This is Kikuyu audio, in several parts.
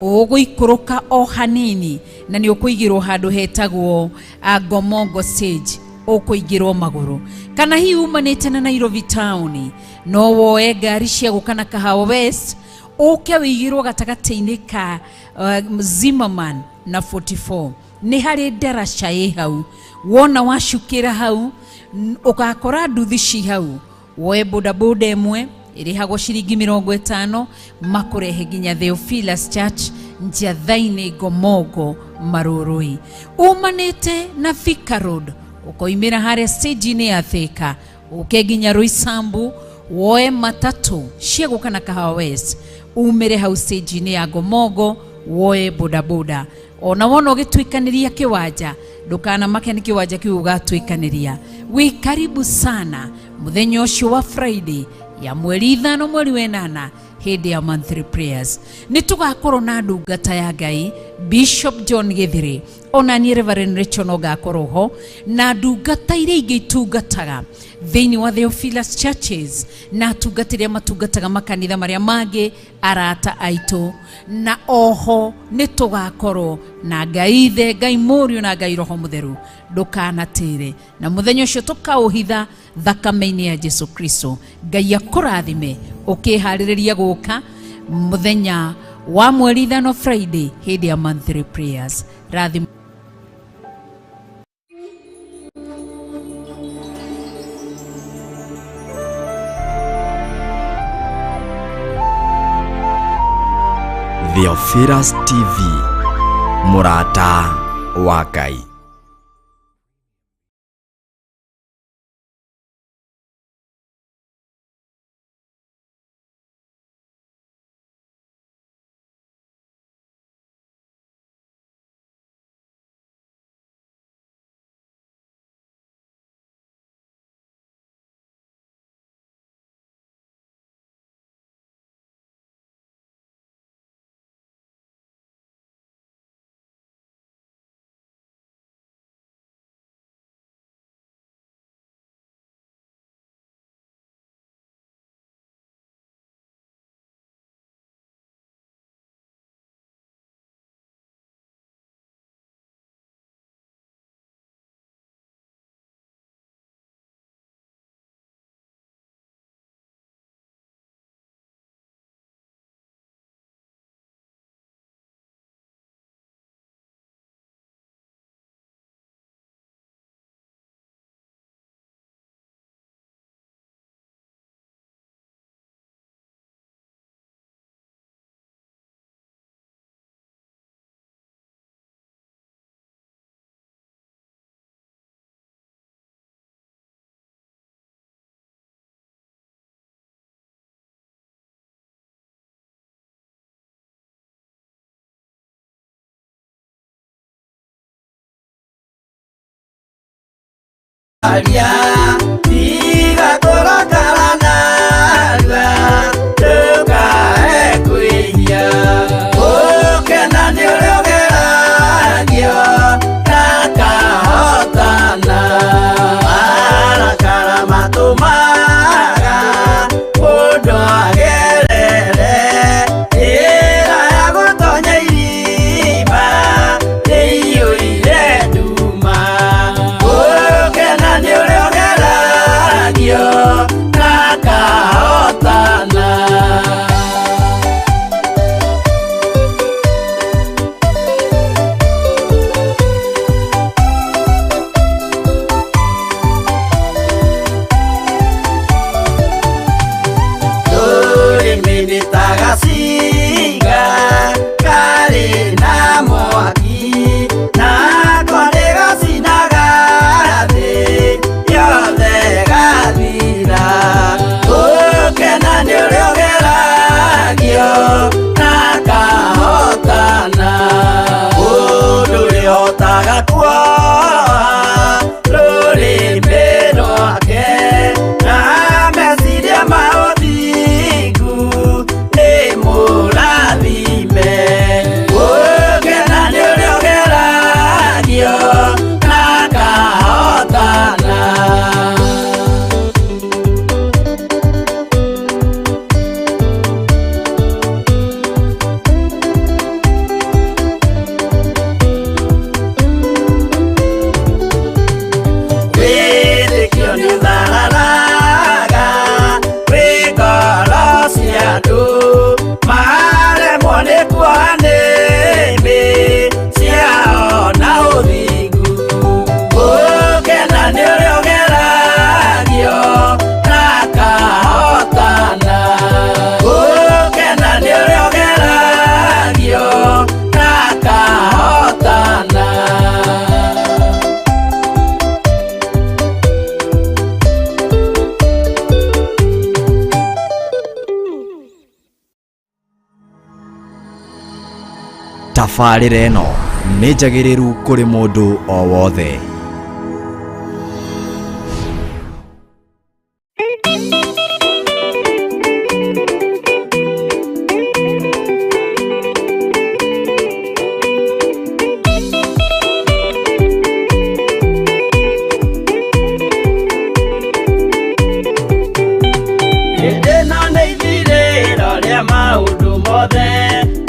Ũgũikũrũka o hanini na nĩ ũkũigĩrwo handũ hetagwo Ngomongo stage, ũkũingĩrwo magũrũ. Kana hihi umanĩte na Nairobi town, no woe ngari cia gũka na Kahawa West, ũke wĩigĩrwo gatagatĩ-inĩ ka Zimmerman na 44. Nĩ harĩ ndaraca ĩ hau, wona wacukĩra hau ũgakora nduthi ci hau, woe bodaboda ĩmwe ĩrĩhagwo ciringi 50 makũrehe nginya Theophilus Church Njiathainĩ Ngomongo Marũrũi. Umanĩte na Thika Road ũkoimĩra harĩa stage-inĩ ya Thika, ũke nginya Roysambu, woe matatũ cia gũka na Kahawa West, umĩre hau stage-inĩ ya Ngomongo woe bodaboda. Ona wona ũgĩtuĩkanĩria kĩwanja, ndũkanamake nĩ kĩwanja kĩu ũgatuĩkanĩria. Wĩ karibu sana mũthenya ũcio wa Friday ya mweri 5 mweri wa 8 hĩndĩ ya monthly prayers. Nĩ tũgakorwo na ndungata ya Ngai Bishop John Githiri, ona niĩ Reverend Rachel no ngakorwo ho, na ndungata iria ingĩ itungataga thĩinĩ wa Theophilus Churches, na atungatĩri arĩa matungataga makanitha marĩa mangĩ, arata aitũ, na oho nĩ tũgakorwo na Ngai Ithe, Ngai Mũriũ na Ngai Roho Mũtheru. Ndũkanatĩre, na mũthenya ũcio tũkaũhitha thakame-inĩ ya Jesu Kristo. Ngai akũrathime ũkĩharĩrĩria gũka mũthenya wa mweri 5 Friday hĩndĩ ya monthly prayers. Rathimo. Theophilus TV, mũrata wa Ngai. Aria, tiga kũrakara narua, ndũkae kwĩhia. Ũkena nĩ ũrĩa ũgeragio, ndakahotana. Marakara matũmaga mũndũ agerere. Njĩra ya gũtonya irima ĩiyũire nduma. Ũkena nĩ ũrĩa ũgeragio. Tabarĩra ĩno nĩ njagĩrĩru kũrĩ mũndũ o wothe. Hĩndĩ ĩno nĩ ithirĩro rĩa maũndũ mothe,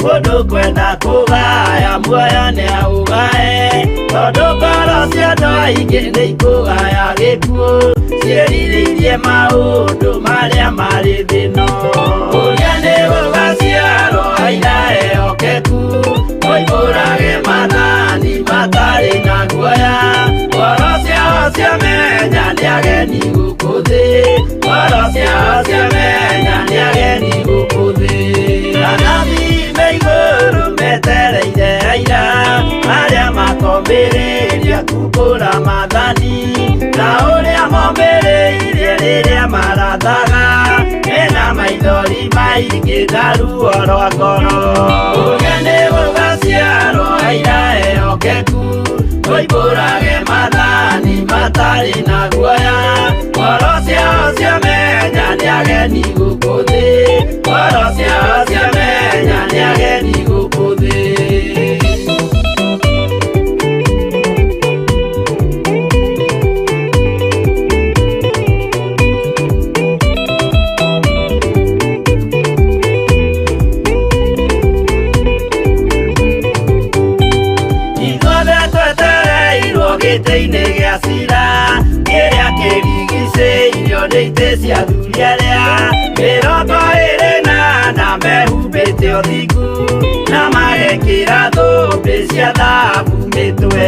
mũndũ kwenda kũgaya muoyo nĩ aũgae, tondũ ngoro cia andũ aingĩ nĩ ikũgaya gĩkuũ, ciĩrirĩirie maũndũ marĩa marĩ thĩ ĩno. Ũrĩa nĩ gũgaciarwo aira ehokeku, moimbũrage maathani matarĩ na guoya, ngoro ciao ciamenya nĩ ageni gũkũ thĩ, ngoro ciao ciamenya nĩ ageni gũkũ thĩ. Anabii me igũrũ metereire aira, arĩa makombĩrĩria kumbũra maathani, ta ũrĩa mombĩrĩirie rĩrĩa marathaga, mena maithori maingĩ na ruo rwa ngoro. Ũrĩa nĩ gũgaciarwo aira ehokeku, moimbũrage maathani matarĩ na guoya, ngoro ciao ciamenya nĩ ageni gũkũ thĩ, ngoro ciao ciamenya nĩ ageni gũkũ thĩ. Ithuothe twetereirwo gĩtĩ-inĩ gĩa cira, kĩrĩa kĩrigicĩirio nĩ itĩ cia athuri arĩa 24 mehumbĩte ũthingu, na magekĩra thũmbĩ cia thahabu mĩtwe.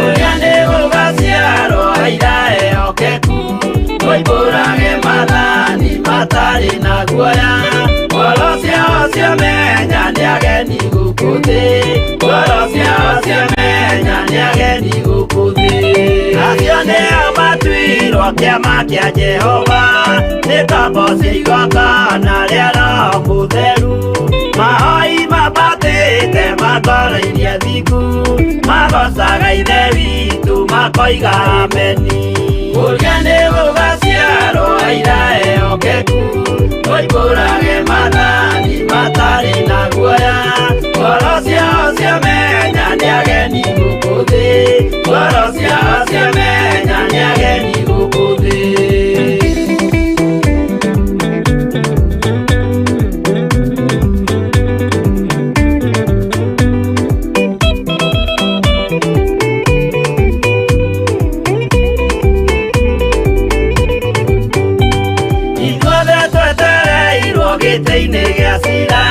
Ũrĩa nĩ gũgaciarwo aira ehokeku, moimbũrage maathani matarĩ na guoya, ngoro ciao ciamenya nĩ ageni gũkũ thĩ, ngoro ciao ciamenya nĩ ageni gũkũ thĩ. Acio nĩo matuirwo kĩama kĩa Jehova, nĩ ngombo cia igongona rĩa Roho Mũtheru, mahoi mambatĩte makoroirie thingu, magocaga Ithe witũ makoiga ameni. Ũrĩa nĩ gũgaciarwo aira ehokeku, moimbũrage maathani matarĩ na guoya, ngoro ciao ciamenya nĩ ageni gũkũ thĩ, ngoro ciao ciamenya nĩ ageni gũkũ thĩ. Ithuothe twetereirwo gĩtĩ-inĩ gĩa cira,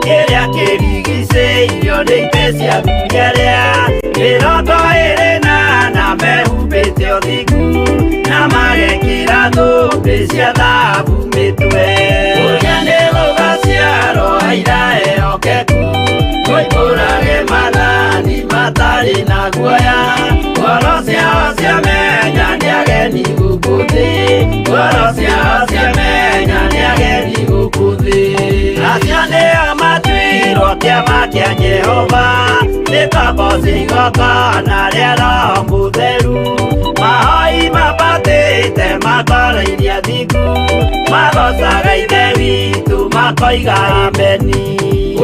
kĩrĩa kĩrigicĩirio nĩ itĩ cia athuri arĩa 24 mehumbĩte ũthingu, na magekĩra thũmbĩ cia thahabu mĩtwe. Ũrĩa nĩ gũgaciarwo aira ehokeku, moimbũrage maathani matarĩ na guoya, ngoro ciao ciamenya nĩ ageni gũkũ thĩ, ngoro ciao ciamenya nĩ ageni gũkũ thĩ. Acio nĩo matuirwo kĩama kĩa Jehova, nĩ ngombo cia igongona rĩa Roho Mũtheru, mahoi mambatĩte makoroirie thingu, magocaga Ithe witũ makoiga ameni.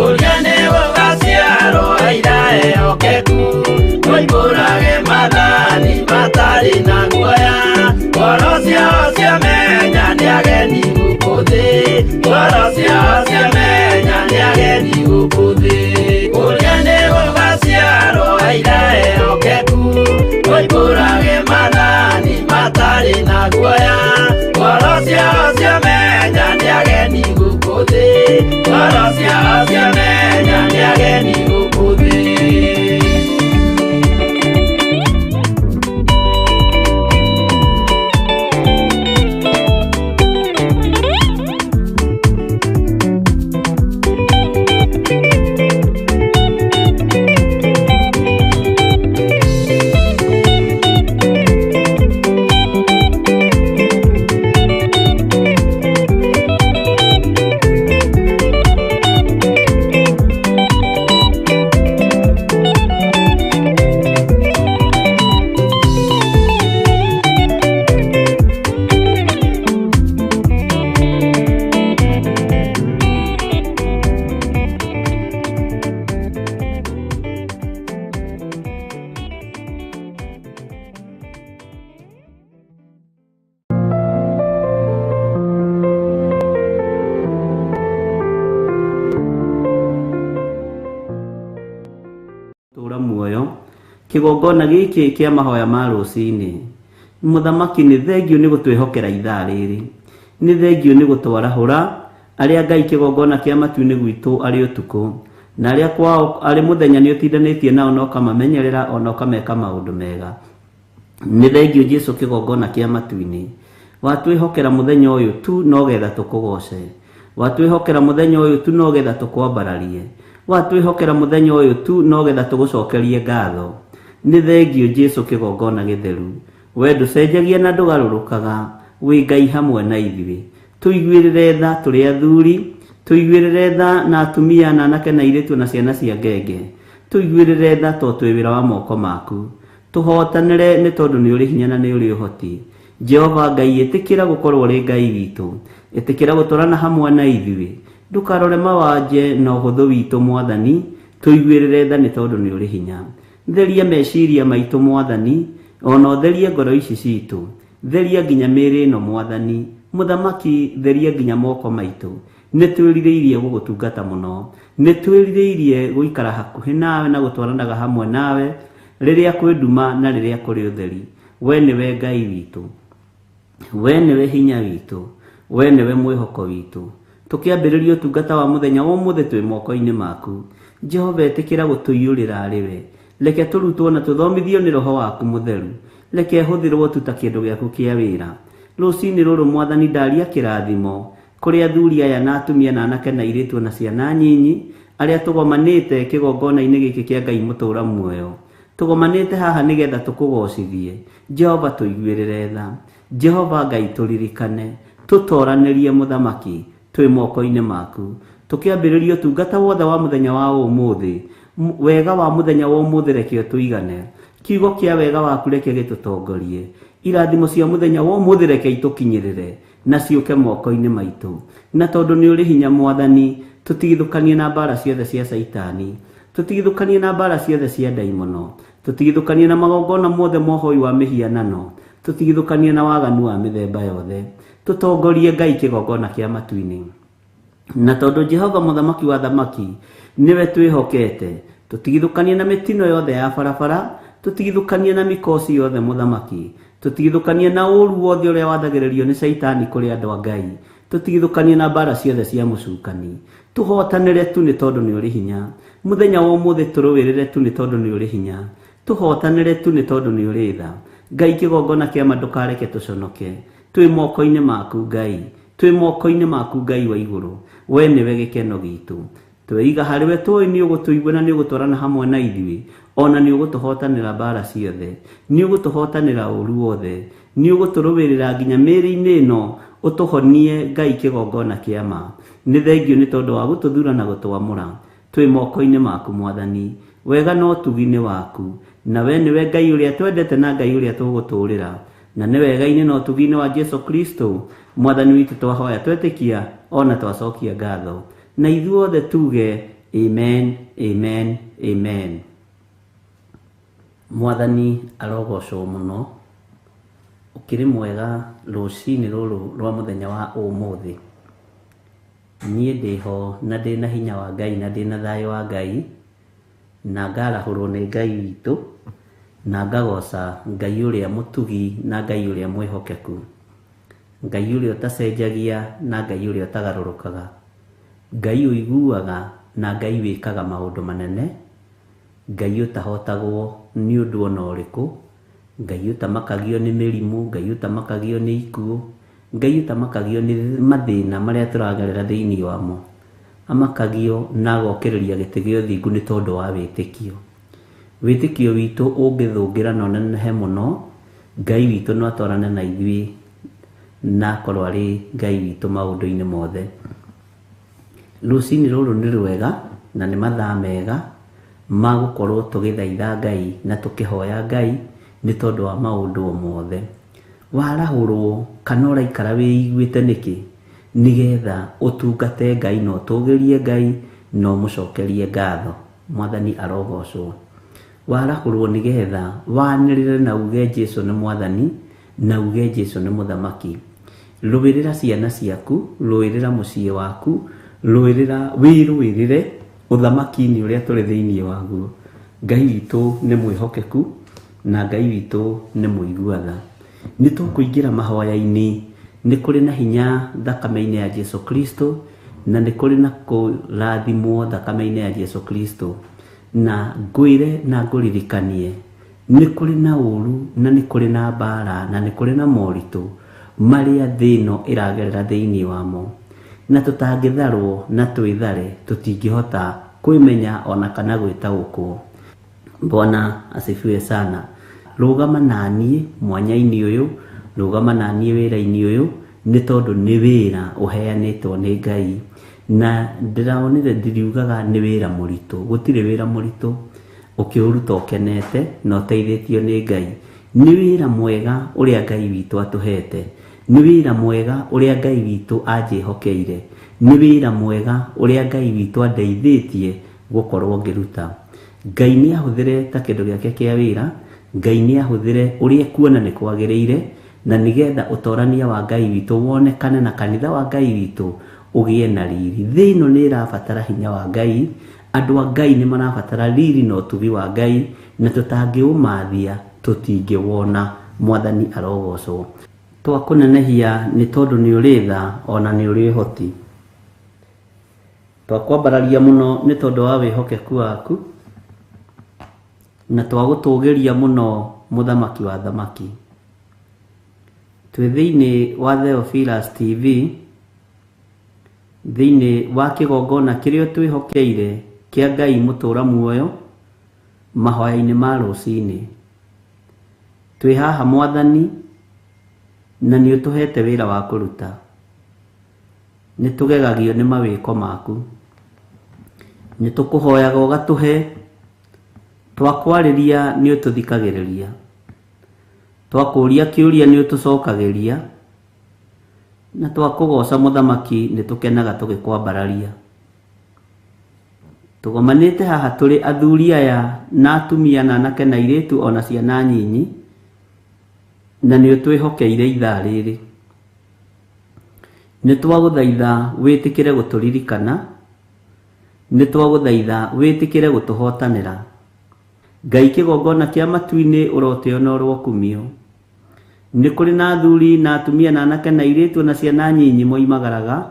Ũrĩa nĩ gũgaciarwo aira ehokeku, moimbũrage maathani matarĩ na guoya, ngoro ciao ciamenya nĩ ageni gũkũ thĩ, ngoro ciao ciamenya nĩ ageni gũkũ thĩ. Ũrĩa nĩ gũgaciarwo aira ehokeku, moimbũrage maathani matarĩ na guoya, ngoro ciao ciamenya nĩ ageni gũkũ thĩ, ngoro ciao ciamenya nĩ ageni gũkũ thĩ. Muoyo, kĩgongona gĩkĩ kĩa mahoya ma rũcinĩ. Mũthamaki, nĩ thengiũ nĩ gũtwĩhokera ithaa rĩrĩ, nĩ thengiũ nĩ gũtwarahũra arĩa Ngai kĩgongona kĩa matu-inĩ gwitũ arĩ ũtukũ, na arĩa kwao arĩ mũthenya nĩ ũtindanĩtie nao na ũkamamenyerera ona ũkameka maũndũ mega. Nĩ thengiũ Jesu kĩgongona kĩa matu-inĩ. Watwĩhokera mũthenya ũyũ tu no getha tũkũgoce, watwĩhokera mũthenya ũyũ tu no getha tũkwambararie, watwĩhokera mũthenya ũyũ tu no getha tũgũcokerie ngatho. Nĩ thengiũ Jesu kĩgongona gĩtheru. We ndũcenjagia na ndũgarũrũkaga, wĩ Ngai hamwe na ithuĩ. Tũiguĩrĩre tha tũrĩ athuri, tũiguĩrĩre tha na atumia na anake na airĩtu na ciana cia ngenge. Tũiguĩrĩre tha to twĩ wĩra wa moko maku. Tũhotanĩre nĩ tondũ nĩ ũrĩ hinya na nĩ ũrĩ ũhoti. Jehova Ngai, ĩtĩkĩra gũkorwo ũrĩ Ngai witũ, ĩtĩkĩra gũtwarana hamwe na ithuĩ. Ndũkarore mawanje na ũhũthũ witũ Mwathani, tũiguĩrĩre tha nĩ tondũ nĩ ũrĩ hinya. Theria meciria maitũ Mwathani, ona ũtherie ngoro ici citũ. Theria nginya mĩĩrĩ ĩno Mwathani. Mũthamaki, theria nginya moko maitũ. Nĩ twĩrirĩirie gũgũtungata mũno. Nĩ twĩrirĩirie gũikara hakuhĩ nawe na gũtwaranaga hamwe nawe rĩrĩa kwĩ nduma na rĩrĩa kũrĩ ũtheri. We nĩwe Ngai witũ. We nĩwe hinya witũ. We nĩwe mwĩhoko witũ. Tũkĩambĩrĩria ũtungata wa mũthenya wa ũmũthĩ twĩ moko-inĩ maku. Jehova, ĩtĩkĩra gũtũiyũrĩra arĩ we. Reke tũrutwo na tũthomithio nĩ Roho waku Mũtheru. Reke hũthĩrwo tu ta kĩndũ gĩaku kĩa wĩra. Rũcinĩ rũrũ Mwathani, ndaria kĩrathimo kũrĩ athuri aya na atumia na anake na airĩtu na ciana nyinyi arĩa tũgomanĩte kĩgongona-inĩ gĩkĩ kĩa Ngai mũtũũra muoyo. Tũgomanĩte haha nĩgetha tũkũgocithie. Jehova, tũiguĩrĩre tha. Jehova Ngai, tũririkane. Tũtoranĩrie Mũthamaki, twĩ moko-inĩ maku. Tũkĩambĩrĩria ũtungata wothe wa mũthenya wa ũmũthĩ, wega wa mũthenya wa ũmũthĩ reke ũtũigane. Kiugo kĩa wega waku reke gĩtũtongorie. Irathimo cia mũthenya wa ũmũthĩ reke itũkinyĩrĩre na ciũke moko-inĩ maitũ. Na tondũ nĩ ũrĩ hinya Mwathani, tũtigithũkanie na mbara ciothe cia Caitani, tũtigithũkanie na mbara ciothe cia ndaimono, tũtigithũkanie na magongona mothe ma ũhoi wa mĩhianano, tũtigithũkanie na waganu wa mĩthemba yothe. Tũtongorie Ngai kĩgongona kĩa matu-inĩ. Na tondũ Jehova Mũthamaki wa thamaki nĩwe twĩhokete, tũtigithũkanie na mĩtino yothe ya barabara, tũtigithũkanie na mĩkosi yothe Mũthamaki, tũtigithũkanie na ũũru wothe ũrĩa wathagĩrĩrio nĩ Caitani kũrĩ andũ a Ngai, tũtigithũkanie na mbara ciothe cia mũcukani. Tũhotanĩre tu nĩ tondũ nĩ ũrĩ hinya. Mũthenya wa ũmũthĩ tũrũĩrĩre tu nĩ tondũ nĩ ũrĩ hinya. Tũhotanĩre tu nĩ tondũ nĩ ũrĩ tha. Ngai kĩgongona kĩa ma, ndũkareke tũconoke. Twĩ moko-inĩ maku Ngai, twĩ moko-inĩ maku Ngai wa igũrũ. We nĩwe gĩkeno gitũ. Tweiga harĩ we tũĩ nĩ ũgũtũigua na nĩ ũgũtwarana hamwe na ithuĩ, ona nĩ ũgũtũhotanĩra mbara ciothe, nĩ ũgũtũhotanĩra ũru wothe, nĩ ũgũtũrũĩrĩra nginya mĩĩrĩ-inĩ ĩno, ũtũhonie Ngai kĩgongona kĩa ma. Nĩ thengiũ nĩ tondũ wa gũtũthura na gũtwamũra. Twĩ moko-inĩ maku Mwathani. Wega na ũtugi nĩ waku, na we nĩwe Ngai ũrĩa twendete na Ngai ũrĩa tũgũtũũrĩra. Na nĩ wega-inĩ na ũtugi-inĩ wa Jesu Kristo Mwathani witũ twahoya, twetĩkia ona twacokia ngatho. Na ithuothe tuge amen, amen, amen. Mwathani arogocwo mũno. Ũkĩrĩ mwega rũcinĩ rũrũ rwa mũthenya wa ũmũthĩ. Niĩ ndĩho na ndĩna hinya wa Ngai na ndĩna thayũ wa Ngai, na ngarahũrwo nĩ Ngai witũ, na ngagoca Ngai ũrĩa mũtugi na Ngai ũrĩa mwĩhokeku, Ngai ũrĩa ũtacenjagia na Ngai ũrĩa ũtagarũrũkaga, Ngai ũiguaga na Ngai wĩkaga maũndũ manene, Ngai ũtahotagwo nĩ ũndũ ona ũrĩkũ, Ngai ũtamakagio nĩ mĩrimũ, Ngai ũtamakagio nĩ ikuũ, Ngai ũtamakagio nĩ mathĩna marĩa tũragerera thĩinĩ wamo. Amakagio na agokĩrĩria gĩtĩ gĩa ũthingu nĩ tondũ wa wĩtĩkio. Wĩtĩkio witũ ũngĩthũngĩra na ũnenehe mũno, Ngai witũ no atwarane na ithuĩ na akorwo arĩ Ngai witũ maũndũ-inĩ mothe. Rũcinĩ rũrũ nĩ rwega na nĩ mathaa mega ma gũkorwo tũgĩthaitha Ngai na tũkĩhoya Ngai nĩ tondũ wa maũndũ o mothe. Warahũrwo kana ũraikara wĩiguĩte nĩkĩ? Nĩgetha ũtungate Ngai na ũtũgĩrie Ngai na ũmũcokerie ngatho. Mwathani arogocwo. Warahũrwo nĩgetha wanĩrĩre na uge Jesu nĩ Mwathani na uge Jesu nĩ Mũthamaki. Rũĩrĩra ciana ciaku, rũĩrĩra mũciĩ waku, rũĩrĩra, wĩrũĩrĩre ũthamaki-inĩ ũrĩa tũrĩ thĩinĩ waguo. Ngai witũ nĩ mwĩhokeku na Ngai witũ nĩ mũigua tha. Nĩ tũkũingĩra mahoya-inĩ, nĩ kũrĩ na hinya thakame-inĩ ya Jesu Kristo, na nĩ kũrĩ na kũrathimwo thakame-inĩ ya Jesu Kristo. Na ngwĩre na ngũririkanie, nĩ kũrĩ na ũru na nĩ kũrĩ na mbara na nĩ kũrĩ na moritũ marĩa thĩ ĩno ĩragerera thĩinĩ wamo. Na tũtangĩtharwo na twĩthare tũtingĩhota kwĩmenya ona kana gwĩtaũkwo. Bwana asifiwe sana. Rũgama naniĩ mwanya-inĩ ũyũ, rũgama naniĩ wĩra-inĩ ũyũ, nĩ tondũ nĩ wĩra ũheanĩtwo nĩ Ngai. Na ndĩronire ndiriugaga nĩ wĩra mũritũ, gũtirĩ wĩra mũritũ ũkĩũruta ũkenete na ũteithĩtio nĩ Ngai. Nĩ wĩra mwega ũrĩa Ngai witũ atũhete, nĩ wĩra mwega ũrĩa Ngai witũ anjĩhokeire, nĩ wĩra mwega ũrĩa Ngai witũ andeithĩtie gũkorwo ngĩruta. Ngai nĩ ahũthĩre ta kĩndũ gĩake kĩa wĩra, Ngai nĩ ahũthĩre ũrĩa ekuona nĩ kwagĩrĩire, na nĩgetha ũtorania wa Ngai witũ wonekane na kanitha wa Ngai witũ ũgĩe na riri. Thĩ ĩno nĩ ĩrabatara hinya wa Ngai, andũ a Ngai nĩ marabatara riri na ũtugi wa Ngai, na tũtangĩũmathia tũtingĩwona. Mwathani arogocwo. Twakũnenehia nĩ tondũ nĩ ũrĩ tha ona nĩ ũrĩ ũhoti. Twakwambararia mũno nĩ tondũ wa wĩhokeku waku, na twagũtũgĩria mũno mũthamaki wa thamaki. Twĩ thĩinĩ wa Theophilus TV, thĩinĩ wa kĩgongona kĩrĩa ũtwĩhokeire kĩa Ngai mũtũra muoyo, mahoya-inĩ ma rũcinĩ. Twĩ haha Mwathani, na nĩ ũtũhete wĩra wa kũruta. Nĩ tũgegagio nĩ mawĩko maku. Nĩ tũkũhoyaga ũgatũhe, twakwarĩria nĩ ũtũthikagĩrĩria. Twakũria kĩũria nĩ ũtũcokagĩria, na twakũgoca mũthamaki nĩ tũkenaga tũgĩkwambararia. Tũgomanĩte haha tũrĩ athuri aya na atumia na anake na airĩtu ona ciana nyinyi, na nĩ ũtwĩhokeire ithaa rĩrĩ. Nĩ twagũthaitha wĩtĩkĩre gũtũririkana, nĩ twagũthaitha wĩtĩkĩre gũtũhotanĩra. Ngai kĩgongona kĩa matu-inĩ ũrotĩo na ũrokumio. Nĩ kũrĩ na athuri na atumia na anake na airĩtu na ciana nyinyi moimagaraga,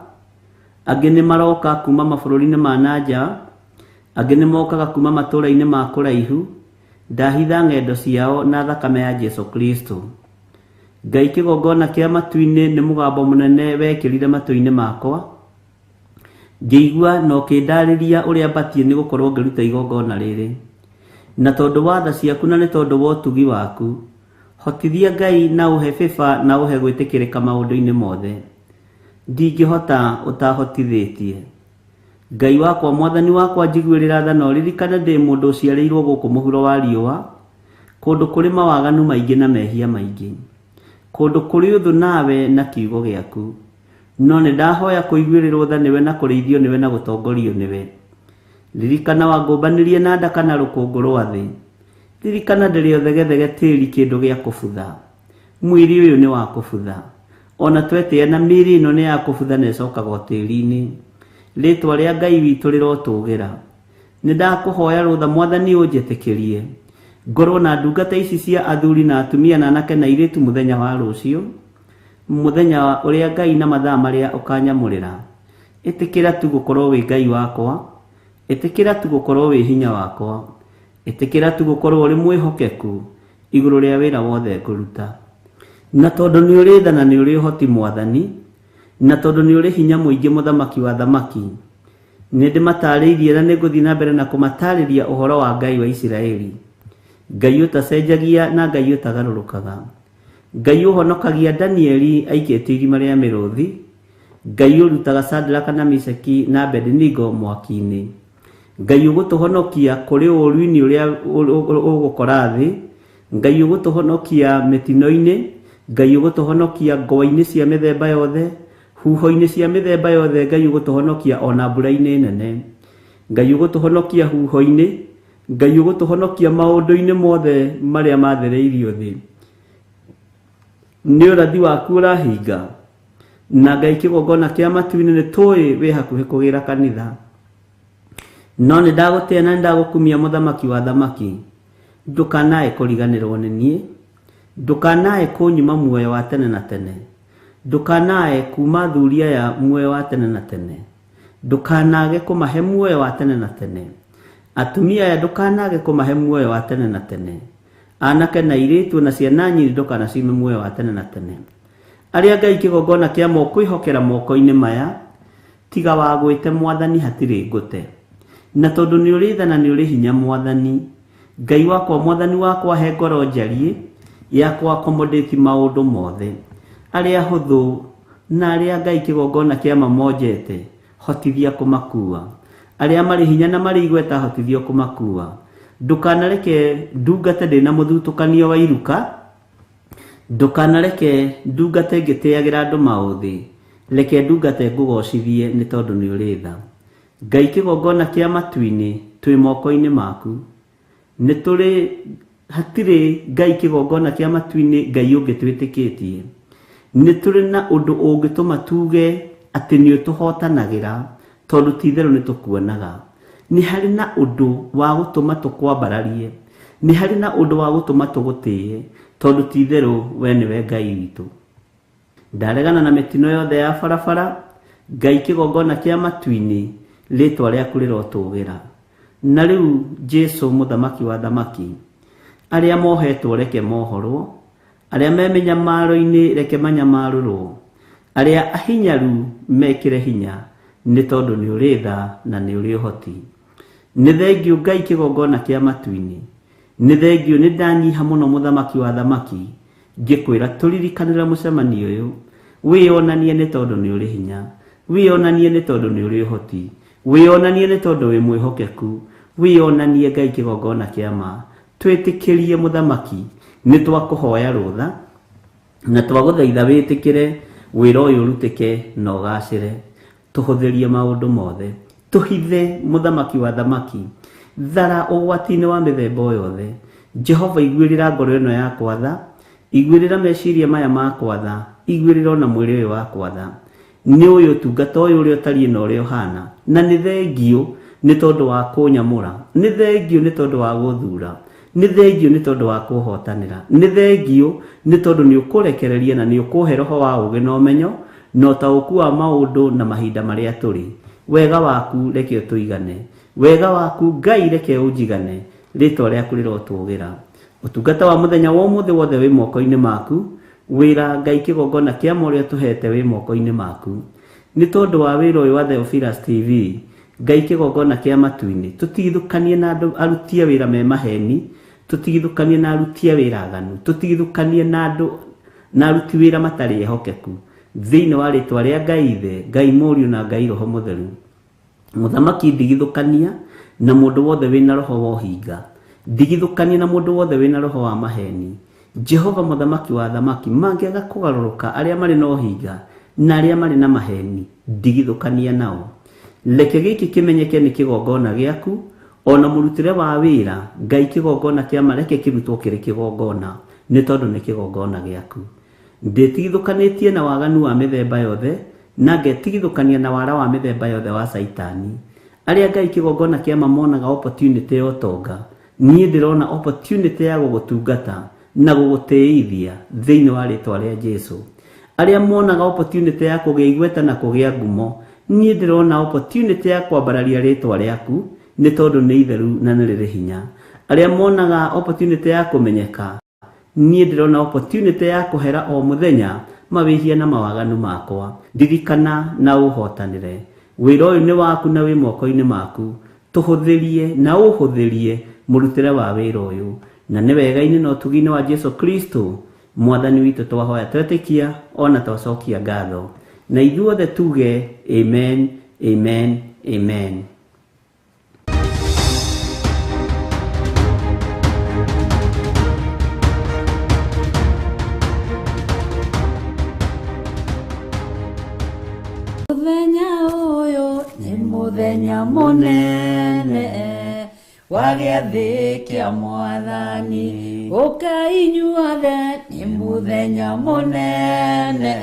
angĩ nĩ maroka kuma mabũrũri-inĩ ma na nja, angĩ nĩ mokaga kuma matũũra-inĩ ma kũraihu, ndahitha ng'endo ciao na thakame ya Jesu Kristo. Ngai kĩgongona kĩa matu-inĩ nĩ mũgambo mũnene wekĩrire matũ-inĩ makwa, ngĩigua na ũkĩndarĩria ũrĩa batiĩ nĩ gũkorwo ngĩruta igongona rĩrĩ. Na tondũ wa tha ciaku na nĩ tondũ wa ũtugi waku, hotithia Ngai na ũhe favor na ũhe gwĩtĩkĩrĩka maũndũ-inĩ mothe. Ndingĩhota ũtahotithĩtie. Ngai wakwa, Mwathani wakwa, njiguĩrĩra tha na ũririkane ndĩ mũndũ ũciarĩirwo gũkũ mũhuro wa riũa, kũndũ kũrĩ mawaganu maingĩ na mehia maingĩ, kũndũ kũrĩ ũthũ nawe na kiugo gĩaku. No nĩ ndahoya kũiguĩrĩrwo tha nĩwe na kũrĩithio nĩwe na gũtongorio nĩwe. Ririkana wangũmbanĩrie na nda kana rũkũngũ rwa thĩ. Ririkana ndĩrĩ o thegethege tĩri kĩndũ gĩa kũbutha. Mwĩrĩ ũyũ nĩ wa kũbutha. Ona twetĩa na mĩĩrĩ ĩno nĩ ya kũbutha na ĩcokaga o tĩri-inĩ. Rĩtwa rĩa Ngai witũ rĩrotũgĩra. Nĩ ndakũhoya rũtha Mwathani ũnjĩtĩkĩrie ngorwo na ndungata ici cia athuri na atumia na anake na airĩtu mũthenya wa rũciũ, mũthenya ũrĩa Ngai na mathaa marĩa ũkanyamũrĩra. Ĩtĩkĩra tu gũkorwo wĩ Ngai wakwa, ĩtĩkĩra tu gũkorwo wĩ hinya wakwa, ĩtĩkĩra tu gũkorwo ũrĩ mwĩhokeku igũrũ rĩa wĩra wothe ngũruta. Na tondũ nĩ ũrĩ tha na nĩ ũrĩ ũhoti Mwathani, na tondũ nĩ ũrĩ hinya mũingĩ mũthamaki wa thamaki, nĩ ndĩmatarĩirie na nĩ ngũthiĩ na mbere na kũmatarĩria ũhoro wa Ngai wa Isiraeli, Ngai ũtacenjagia na Ngai ũtagarũrũkaga, Ngai ũhonokagia Danieli aikĩtio irima rĩa mĩrũthi, Ngai ũrutaga Shadraka na Meshaki na Abednego mwaki-inĩ, Ngai ũgũtũhonokia kũrĩ ũũru-inĩ ũrĩa ũgũkora thĩ, Ngai ũgũtũhonokia mĩtino-inĩ, Ngai ũgũtũhonokia ngwa-inĩ cia mĩthemba yothe, huho-inĩ cia mĩthemba yothe, Ngai ũgũtũhonokia ona mbura-inĩ nene, Ngai ũgũtũhonokia huho-inĩ, Ngai ũgũtũhonokia maũndũ-inĩ mothe marĩa mathĩrĩirio thĩ. Nĩ ũrathi waku ũrahinga, na Ngai kĩgongona kĩa matu-inĩ nĩ tũĩ wĩ hakuhĩ kũgĩra kanitha. No nĩ ndagũtĩa na nĩ ndagũkumia mũthamaki wa thamaki. Ndũkanae kũriganĩrwo nĩ niĩ, ndũkanae kũnyima muoyo wa tene na tene, ndũkanae kuma thuria ya muoyo wa tene na tene, ndũkanage kũmahe muoyo wa tene na tene. Atumia aya ndũkanage kũmahe muoyo wa tene na tene. Anake na airĩtu na ciana nyinyi ndũkanacime muoyo wa tene na tene. Arĩa Ngai kĩgongona kĩa kwĩhokera moko-inĩ maya, tiga wagwĩte mwathani hatirĩ ngũte. Na tondũ nĩ ũrĩ tha na nĩ ũrĩ hinya mwathani, Ngai wakwa mwathani wakwa he ngoro njariĩ ya kũ accommodate maũndũ mothe. Arĩa hũthũ na arĩa Ngai kĩgongona kĩa mamonjete, hotithia kũmakua. Arĩa marĩ hinya na marĩ igweta hotithia kũmakua. Ndũkanareke ndungate ndĩna mũthutũkanio wa iruka, ndũkanareke ndungate ngĩtĩagĩra andũ maũthĩ, reke ndungate ngũgocithie nĩ tondũ nĩ ũrĩ tha. Ngai kĩgongona kĩa matu-inĩ twĩ moko-inĩ maku. Nĩ tũrĩ hatirĩ Ngai kĩgongona kĩa matu-inĩ Ngai ũngĩ twĩtĩkĩtie. Nĩ tũrĩ na ũndũ ũngĩtũma tuge atĩ nĩ ũtũhotanagĩra tondũ ti itherũ nĩ tũkuonaga. Nĩ harĩ na ũndũ wa gũtũma tũkwambararie, nĩ harĩ na ũndũ wa gũtũma tũgũtĩe tondũ ti itherũ we nĩwe Ngai witũ. Ndaregana na mĩtino yothe ya barabara, Ngai kĩgongona kĩa matu-inĩ rĩtwa rĩaku rĩrotũgĩra. Na rĩu Jesu mũthamaki wa thamaki, arĩa mohetwo reke mohorwo, arĩa me mĩnyamaro-inĩ reke manyamarũrwo, arĩa ahinyaru mekĩre hinya nĩ tondũ nĩ ũrĩ tha na nĩ ũrĩ ũhoti. Nĩ thengiũ Ngai kĩgongona kĩa matu-inĩ, nĩ thengiũ nĩ ndanyiha mũno mũthamaki wa thamaki, ngĩkwĩra tũririkanĩre mũcemanio ũyũ, wĩyonanie nĩ tondũ nĩ ũrĩ hinya, wĩyonanie nĩ tondũ nĩ ũrĩ ũhoti, wĩyonanie nĩ tondũ wĩ mwĩhokeku, wĩyonanie Ngai kĩgongona kĩa ma. Twĩtĩkĩrie mũthamaki, nĩ twakũhoya rũtha na twagũthaitha wĩtĩkĩre wĩra ũyũ ũrutĩke na ũgacĩre. Tũhũthĩrie maũndũ mothe, tũhithe mũthamaki wa thamaki, thara ũgwati-inĩ wa mĩthemba o yothe. Jehova iguĩrĩra ngoro ĩno yakwa tha, iguĩrĩra meciria maya makwa tha, iguĩrĩra ona mwĩrĩ ũyũ wakwa tha. Nĩ ũyũ ũtungata ũyũ ũrĩa ũtariĩ na ũrĩa ũhana, na nĩ thengiũ nĩ tondũ wa kũnyamũra, nĩ thengiũ nĩ tondũ wa gũthura, nĩ thengiũ nĩ tondũ wa kũhotanĩra, nĩ thengiũ nĩ tondũ nĩ ũkũrekereria na nĩ ũkũhe roho wa ũũgĩ na ũmenyo na ũtaũku wa maũndũ na mahinda marĩa tũrĩ. Wega waku reke ũtũigane, wega waku Ngai reke ũnjigane, rĩtwa rĩaku rĩrotũgĩra. Ũtungata wa mũthenya wa ũmũthĩ wothe wĩ moko-inĩ maku, wĩra Ngai kĩgongona kĩa ma ũrĩa ũtũhete wĩ moko-inĩ maku. Nĩ tondũ wa wĩra ũyũ wa Theophilus TV, Ngai kĩgongona kĩa matu-inĩ, tũtigithũkanie na andũ aruti a wĩra me maheni, tũtigithũkanie na aruti a wĩra aganu, tũtigithũkanie na andũ na aruti wĩra matarĩ ehokeku. Thĩinĩ wa rĩtwa rĩa Ngai Ithe, Ngai Mũriũ na Ngai Roho Mũtheru. Mũthamaki ndigithũkania na mũndũ wothe wĩna roho wa ũhinga, ndigithũkania na mũndũ wothe wĩna roho wa maheni. Jehova mũthamaki wa thamaki, mangĩaga kũgarũrũka arĩa marĩ na ũhinga na arĩa marĩ na maheni, ndigithũkania nao. Reke gĩkĩ kĩmenyeke nĩ kĩgongona gĩaku, ona mũrutĩre wa wĩra Ngai kĩgongona kĩa ma reke kĩrutwo kĩrĩ kĩgongona nĩ tondũ nĩ kĩgongona gĩaku. Ndĩtigithũkanĩtie na waganu wa mĩthemba yothe na ngetigithũkania na wara wa mĩthemba yothe wa Caitani. Arĩa Ngai kĩgongona kĩa ma monaga opportunity ya ũtonga, niĩ ndĩrona opportunity ya gũgũtungata na gũgũtĩithia thĩinĩ wa rĩtwa rĩa Jesu. Arĩa monaga opportunity ya kũgĩa igweta na kũgĩa ngumo, niĩ ndĩrona opportunity ya kwambararia rĩtwa rĩaku nĩ tondũ nĩ itheru na nĩ rĩrĩ hinya. Arĩa monaga opportunity ya kũmenyeka, niĩ ndĩrona opportunity ya kũhera o mũthenya mawĩhia na mawaganu makwa. Ndirikana na ũhotanĩre. Wĩra ũyũ nĩ waku na wĩ moko-inĩ maku. Tũhũthĩrie na ũhũthĩrie mũrutĩre wa wĩra ũyũ. Na nĩ wega-inĩ na ũtugi-inĩ wa Jesu Kristo mwathani witũ twahoya twetĩkia ona twacokia ngatho. Na ithuothe tuge amen, amen, amen. Mũthenya ũyũ nĩ mũthenya mũnene wa gĩathĩ kĩa mwathani, ũkai inyuothe nĩ mũthenya mũnene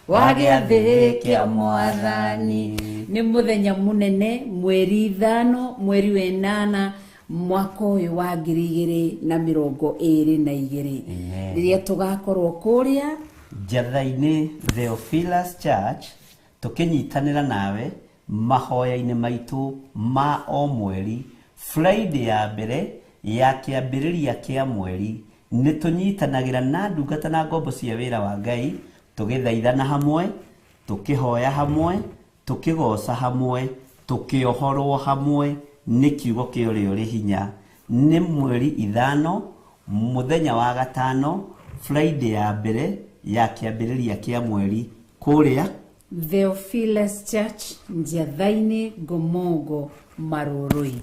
Wa gĩathĩ kĩa Mwathani. Nĩ mũthenya mũnene, mweri 5 mweri wa 8 mwaka ũyũ wa 2022. Amen. Rĩrĩa tũgakorwo kũrĩa Njatha-inĩ Theophilus Church, tũkĩnyitanĩra nawe mahoya-inĩ maitũ ma o mweri, Friday ya mbere ya kĩambĩrĩria kĩa mweri, nĩ tũnyitanagĩra na ndungata na ngombo cia wĩra wa Ngai, tũgĩthaithana hamwe, tũkĩhoya hamwe, tũkĩgoca hamwe, tũkĩohorwo hamwe nĩ kiugo kĩa ũrĩa ũrĩ hinya. Nĩ mweri 5 mũthenya wa 5, Friday ya mbere ya kĩambĩrĩria kĩa mweri, kũrĩa Theophilus Church, Njatha-inĩ, Ngomongo, Marũrũi.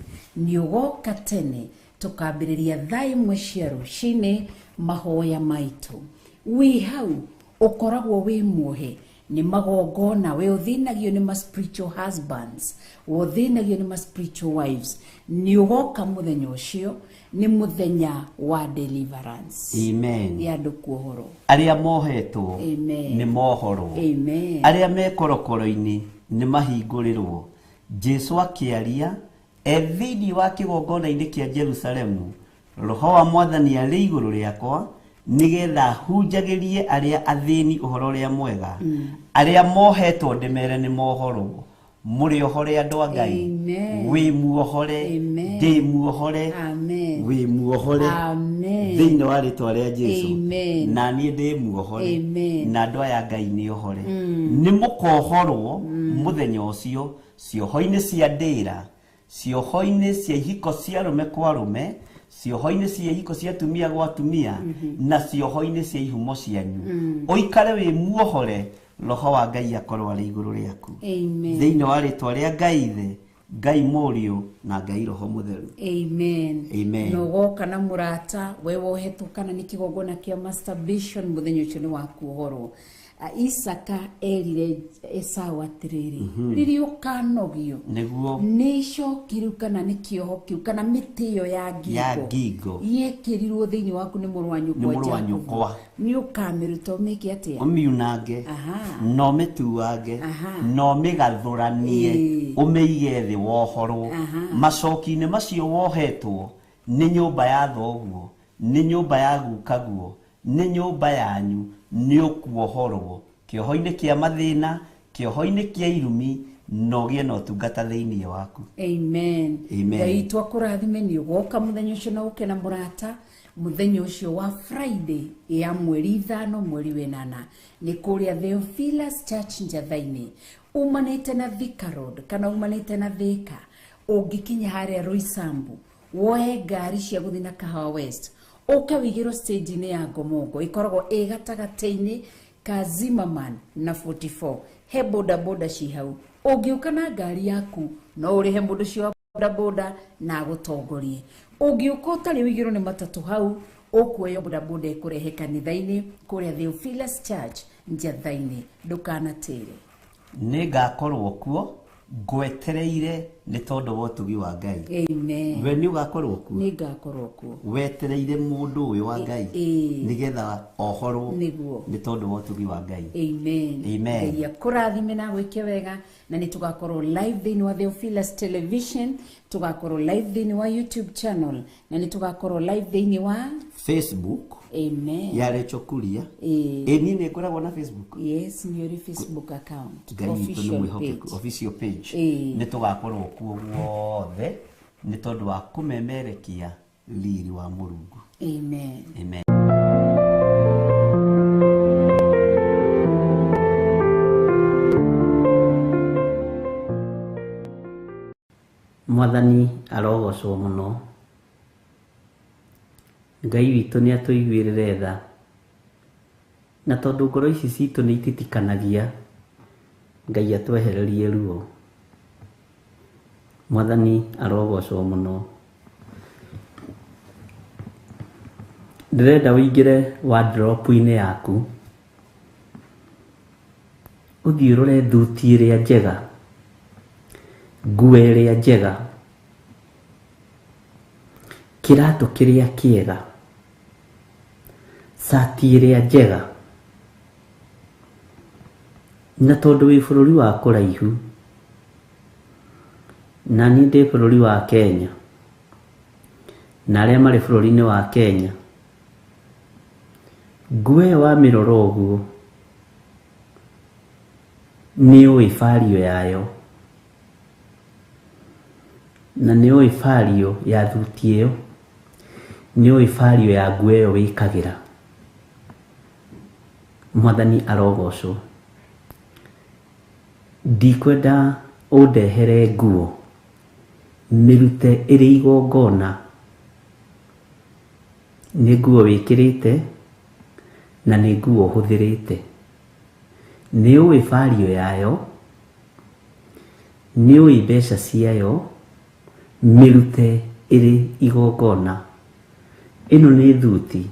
Nĩ ũgoka tene tũkambĩrĩria thaa 1 cia rũcinĩ mahoya maitũ. Wĩ hau ũkoragwo wĩ muohe nĩ magongona, we ũthĩnagio nĩ ma spiritual husbands, we ũthĩnagio nĩ ma spiritual wives. Nĩ ũgoka mũthenya ũcio, nĩ mũthenya wa deliverance. Amen. Ya andũ kuohorwo. Arĩa mohetwo Amen. nĩ mohorwo. Amen. Arĩa me korokoro-inĩ nĩ mahingũrĩrwo. Jesu akĩaria e thĩinĩ wa kĩgongona-inĩ kĩa Jerusalemu, Roho wa Mwathani arĩ igũrũ rĩakwa, nĩgetha hunjagĩrie arĩa athĩni ũhoro ũrĩa mwega. Arĩa mohetwo ndĩmere nĩ mohorwo. Mũrĩ ohore andũ a Ngai. Amen. Wĩ muohore. Amen. Ndĩ muohore. Amen. Wĩ muohore. Amen. Thĩinĩ wa rĩtwa rĩa Jesu. Amen. Na niĩ ndĩ muohore. Amen. Na andũ aya Ngai nĩ ohore. Nĩ mũkohorwo mũthenya ũcio, cioho-inĩ cia ndĩra, cioho-inĩ cia ihiko cia arũme kwa arũme, cioho-inĩ cia ihiko cia atumia gwa atumia, na cioho-inĩ cia ihumo cianyu. Ũikare wĩ muohore, Roho wa Ngai akorwo arĩ igũrũ rĩaku. Amen. Thĩinĩ wa rĩtwa rĩa Ngai Ithe, Ngai Mũriũ na Ngai Roho Mũtheru. Amen. Amen. Na ũgoka na mũrata, we wohetwo kana nĩ kĩgongona kĩa masturbation, mũthenya ũcio nĩ wa kuohorwo. Isaka erire Esau atĩrĩrĩ, rĩrĩa ũkanogio Nĩguo. nĩ icoki rĩu kana nĩ kĩoho kĩu kana mĩtĩ ĩyo ya ngingo Ya ngingo. yekĩrirwo thĩinĩ waku nĩ mũrũ wa nyũkwa Nĩ mũrũ wa Jakubu. nyũkwa. Nĩ ũkamĩruta ũmĩke atĩa? Ũmiunange, Aha. na ũmĩtuange, Aha. na ũmĩgathũranie, ũmĩige thĩ wohorwo. Aha. Macoki-inĩ macio wohetwo nĩ nyũmba ya thoguo, nĩ nyũmba ya gukaguo, nĩ nyũmba yanyu, nĩ ũkuohorwo kĩoho-inĩ kĩa mathĩna, kĩoho-inĩ kĩa irumi, na ũgĩe na ũtungata thĩinĩ waku. Amen. Amen. Ngai witũ akũrathime, nĩ ũgoka mũthenya ũcio na ũke na mũrata mũthenya ũcio wa Friday ya mweri 5 mweri wa 8 nĩ kũrĩa Theophilus Church Njatha-inĩ, umanĩte na Thika Road kana umanĩte na Thika, ũngĩkinya harĩa Roysambu woe ngari cia gũthiĩ na Kahawa West, ũke wĩigĩrwo stage-inĩ ya Ngomongo, ĩkoragwo ĩ gatagatĩ-inĩ ka Zimmerman na 44, he boda boda ci hau. Ũngĩũka na ngari yaku no ũrĩhe mũndũ ũcio wa boda boda na agũtongorie. Ũngĩũka ũtarĩ wĩigĩrwo nĩ matatũ hau, ũkuoya boda boda ĩkũrehe kanitha-inĩ kũrĩa Theophilus Church Njatha-inĩ. Ndũkanatĩre. Nĩngakorwo kuo ngwetereire nĩ tondũ wa ũtugi wa Ngai. Amen. We nĩ ũgakorwo kuo? Nĩngakorwo kuo. Wetereire mũndũ ũyũ wa Ngai nĩgetha ohorwo Nĩguo. nĩ tondũ wa ũtugi wa Ngai. Amen. Amen. Ngai akũrathime na agwĩke wega, na nĩ tũgakorwo live thĩinĩ wa Theophilus Television, tũgakorwo live thĩinĩ wa YouTube channel, na nĩ tũgakorwo live thĩinĩ wa Facebook. Amen. Ya Rachel Kuria. Ĩĩ. Niĩ nĩ ngoragwo na Facebook. Yes, nĩ ũrĩ Facebook account. Ngai witũ nĩ Official mwĩhokeku. page. Official page. Ĩĩ. Nĩ tũgakorwo kuo guothe nĩ tondũ wa kũmemerekia riri wa Mũrungu. Amen. Amen. Mwathani arogocwo mũno. Ngai witũ nĩ atũiguĩrĩre tha. Na tondũ ngoro ici citũ nĩ ititikanagia, Ngai atwehererie ruo. Mwathani arogocwo mũno. Ndĩrenda ũingĩre wardrobe-inĩ yaku, ũthiĩ ũrore thuti ĩrĩa njega, nguo ĩrĩa njega, kĩratũ kĩrĩa kĩega, cati ĩrĩa njega. Na tondũ wĩ bũrũri wa kũraihu, na niĩ ndĩ bũrũri wa Kenya, na arĩa marĩ bũrũri-inĩ wa Kenya, nguo ĩyo wamĩrora ũguo, nĩ ũĩ value yayo, na nĩ ũĩ value ya thuti ĩyo, nĩ ũĩ value ya nguo ĩyo wĩkagĩra. Mwathani arogocwo. Ndikwenda ũndehere nguo mĩrute ĩrĩ igongona. Nĩ nguo wĩkĩrĩte na nĩ nguo ũhũthĩrĩte. Nĩ ũĩ value yayo, nĩ ũĩ mbeca ciayo, mĩrute ĩrĩ igongona. Ĩno nĩ thuti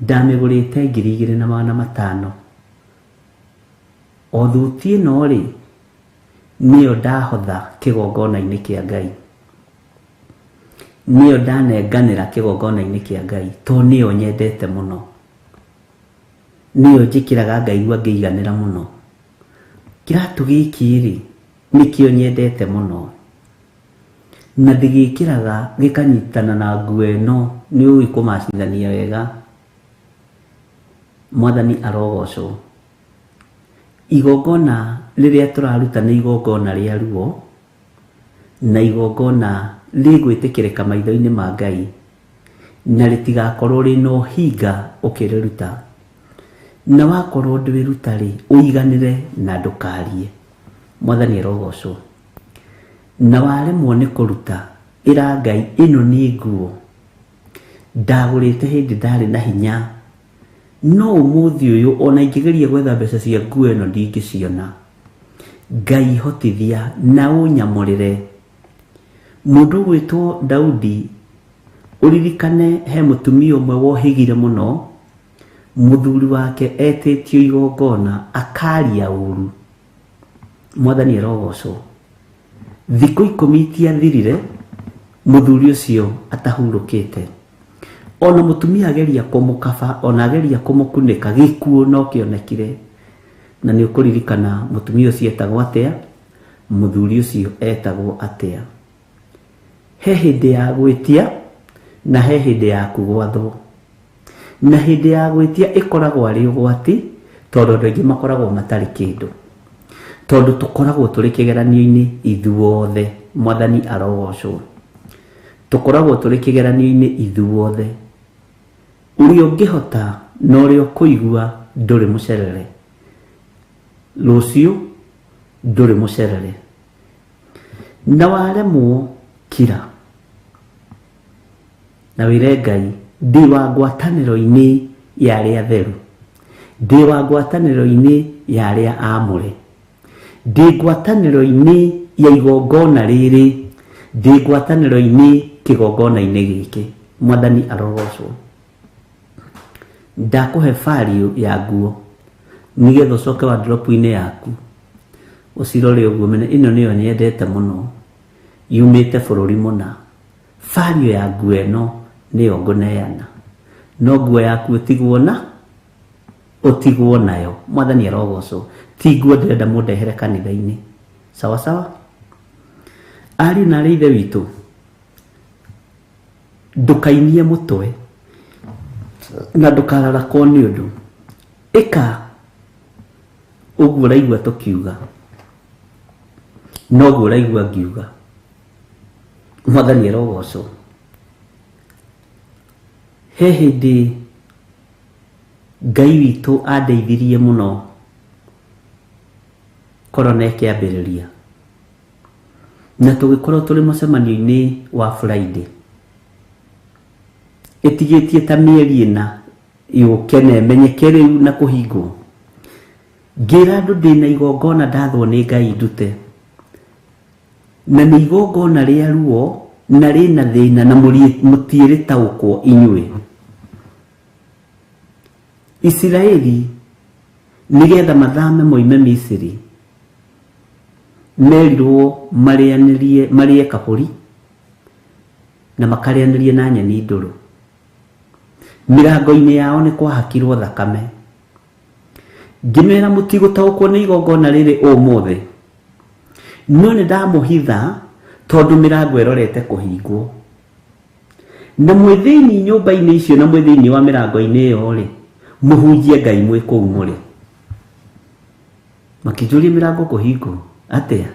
ndamĩgũrĩte 2500. O thuti ĩno rĩ, nĩyo ndahotha kĩgongona-inĩ kĩa Ngai, nĩyo ndanenganĩra kĩgongona-inĩ kĩa Ngai, tondũ nĩyo nyendete mũno, nĩyo njĩkĩraga ngaigua ngĩiganĩra mũno. Kĩratũ gĩkĩ rĩ, nĩkĩo nyendete mũno, na ndĩgĩkĩraga gĩkanyitana na nguo ĩno, nĩ ũĩ kũmacithania wega. Mwathani arogocwo. Igongona rĩrĩa tũraruta nĩ igongona rĩa ruo, na igongona rĩgwĩtĩkĩrĩka maitho-inĩ ma Ngai, na rĩtigakorwo rĩna ũhinga ũkĩrĩruta. Na wakorwo ndwĩruta rĩ, ũiganĩre na ndũkarie. Mwathani arogocwo. Na waremwo nĩ kũruta, ĩra Ngai ĩno nĩ nguo ndagũrĩte hĩndĩ ndarĩ na hinya, no ũmũthĩ ũyũ ona ingĩgeria gwetha mbeca cia nguo ĩno ndingĩciona. Ngai hotithia na ũnyamũrĩre. Mũndũ ũgwĩtwo Daudi, ũririkane he mũtumia ũmwe wohĩgire mũno, mũthuri wake etĩtio igongona akaria ũru. Mwathani arogocwo. Thikũ 10 itiathirire mũthuri ũcio atahurũkĩte. Ona mũtumia ageria kũmũkaba, ona ageria kũmũkunĩka, gĩkuũ no kĩonekire. Na nĩ ũkũririkana mũtumia ũcio etagwo atĩa, mũthuri ũcio etagwo atĩa. He hĩndĩ ya gwĩtia na he hĩndĩ ya kũgwathwo. Na hĩndĩ ya gwĩtia ĩkoragwo arĩ ũgwati, tondũ andũ aingĩ makoragwo matarĩ kĩndũ, tondũ tũkoragwo tũrĩ kĩgeranio-inĩ ithuothe. Mwathani arogocwo. Tũkoragwo tũrĩ kĩgeranio-inĩ ithuothe. Ũrĩa ũngĩhota na ũrĩa ũkũigua ndũrĩ mũcerere, rũciũ ndũrĩ mũcerere. Na waremwo kira na wĩre Ngai, ndĩ wa ngwatanĩro-inĩ ya arĩa atheru, ndĩ wa ngwatanĩro-inĩ ya arĩa aamũre, ndĩ ngwatanĩro-inĩ ya igongona rĩrĩ, ndĩ ngwatanĩro-inĩ kĩgongona-inĩ gĩkĩ. Mwathani arogocwo. Ndakũhe value ya nguo nĩgetha ũcoke wardrobe-inĩ yaku ũcirore ũguo ũmenye ĩno nĩyo nyendete mũno, yumĩte bũrũri mũna. Value ya nguo ĩno nĩyo ngũneana, no nguo yaku ũtigwo na ũtigwo nayo. Mwathani arogocwo. Ti nguo ndĩrenda mũndehere kanitha-inĩ. Sawa sawa. Ariũ na arĩ ithe witũ, ndũkainie mũtwe na ndũkararakwo nĩ ũndũ. Ĩka ũguo ũraigua tũkiuga, noguo ũraigua ngiuga. Mwathani arogocwo. He hĩndĩ Ngai witũ andeithirie mũno korona ĩkĩambĩrĩria, na tũgĩkorwo tũrĩ mũcemanio-inĩ wa Friday ĩtigĩtie ta mĩeri 4 yũke na ĩmenyeke rĩu na kũhingwo. Ngĩra andũ ndĩna igongona ndathwo nĩ Ngai ndute, na nĩ igongona rĩa ruo na rĩna thĩna na mũtiĩrĩtaũkwo inyuĩ. Isiraeli nĩgetha mathame moime Misiri merirwo marĩanĩrie marĩe kabũri na makarĩanĩrie na nyeni ndũrũ. Mĩrango-inĩ yao nĩ kwahakirwo thakame. Ngĩmera mũtigũtaũkwo nĩ igongona rĩrĩ ũmũthĩ, no nĩ ndamũhitha tondũ mĩrango ĩrorete kũhingwo. Na mwĩ thĩinĩ nyũmba-inĩ icio na mwĩ thĩinĩ wa mĩrango-inĩ ĩyo rĩ, mũhunjie Ngai mwĩ kũu mũrĩ. Makĩnjũria mĩrango kũhingwo atĩa?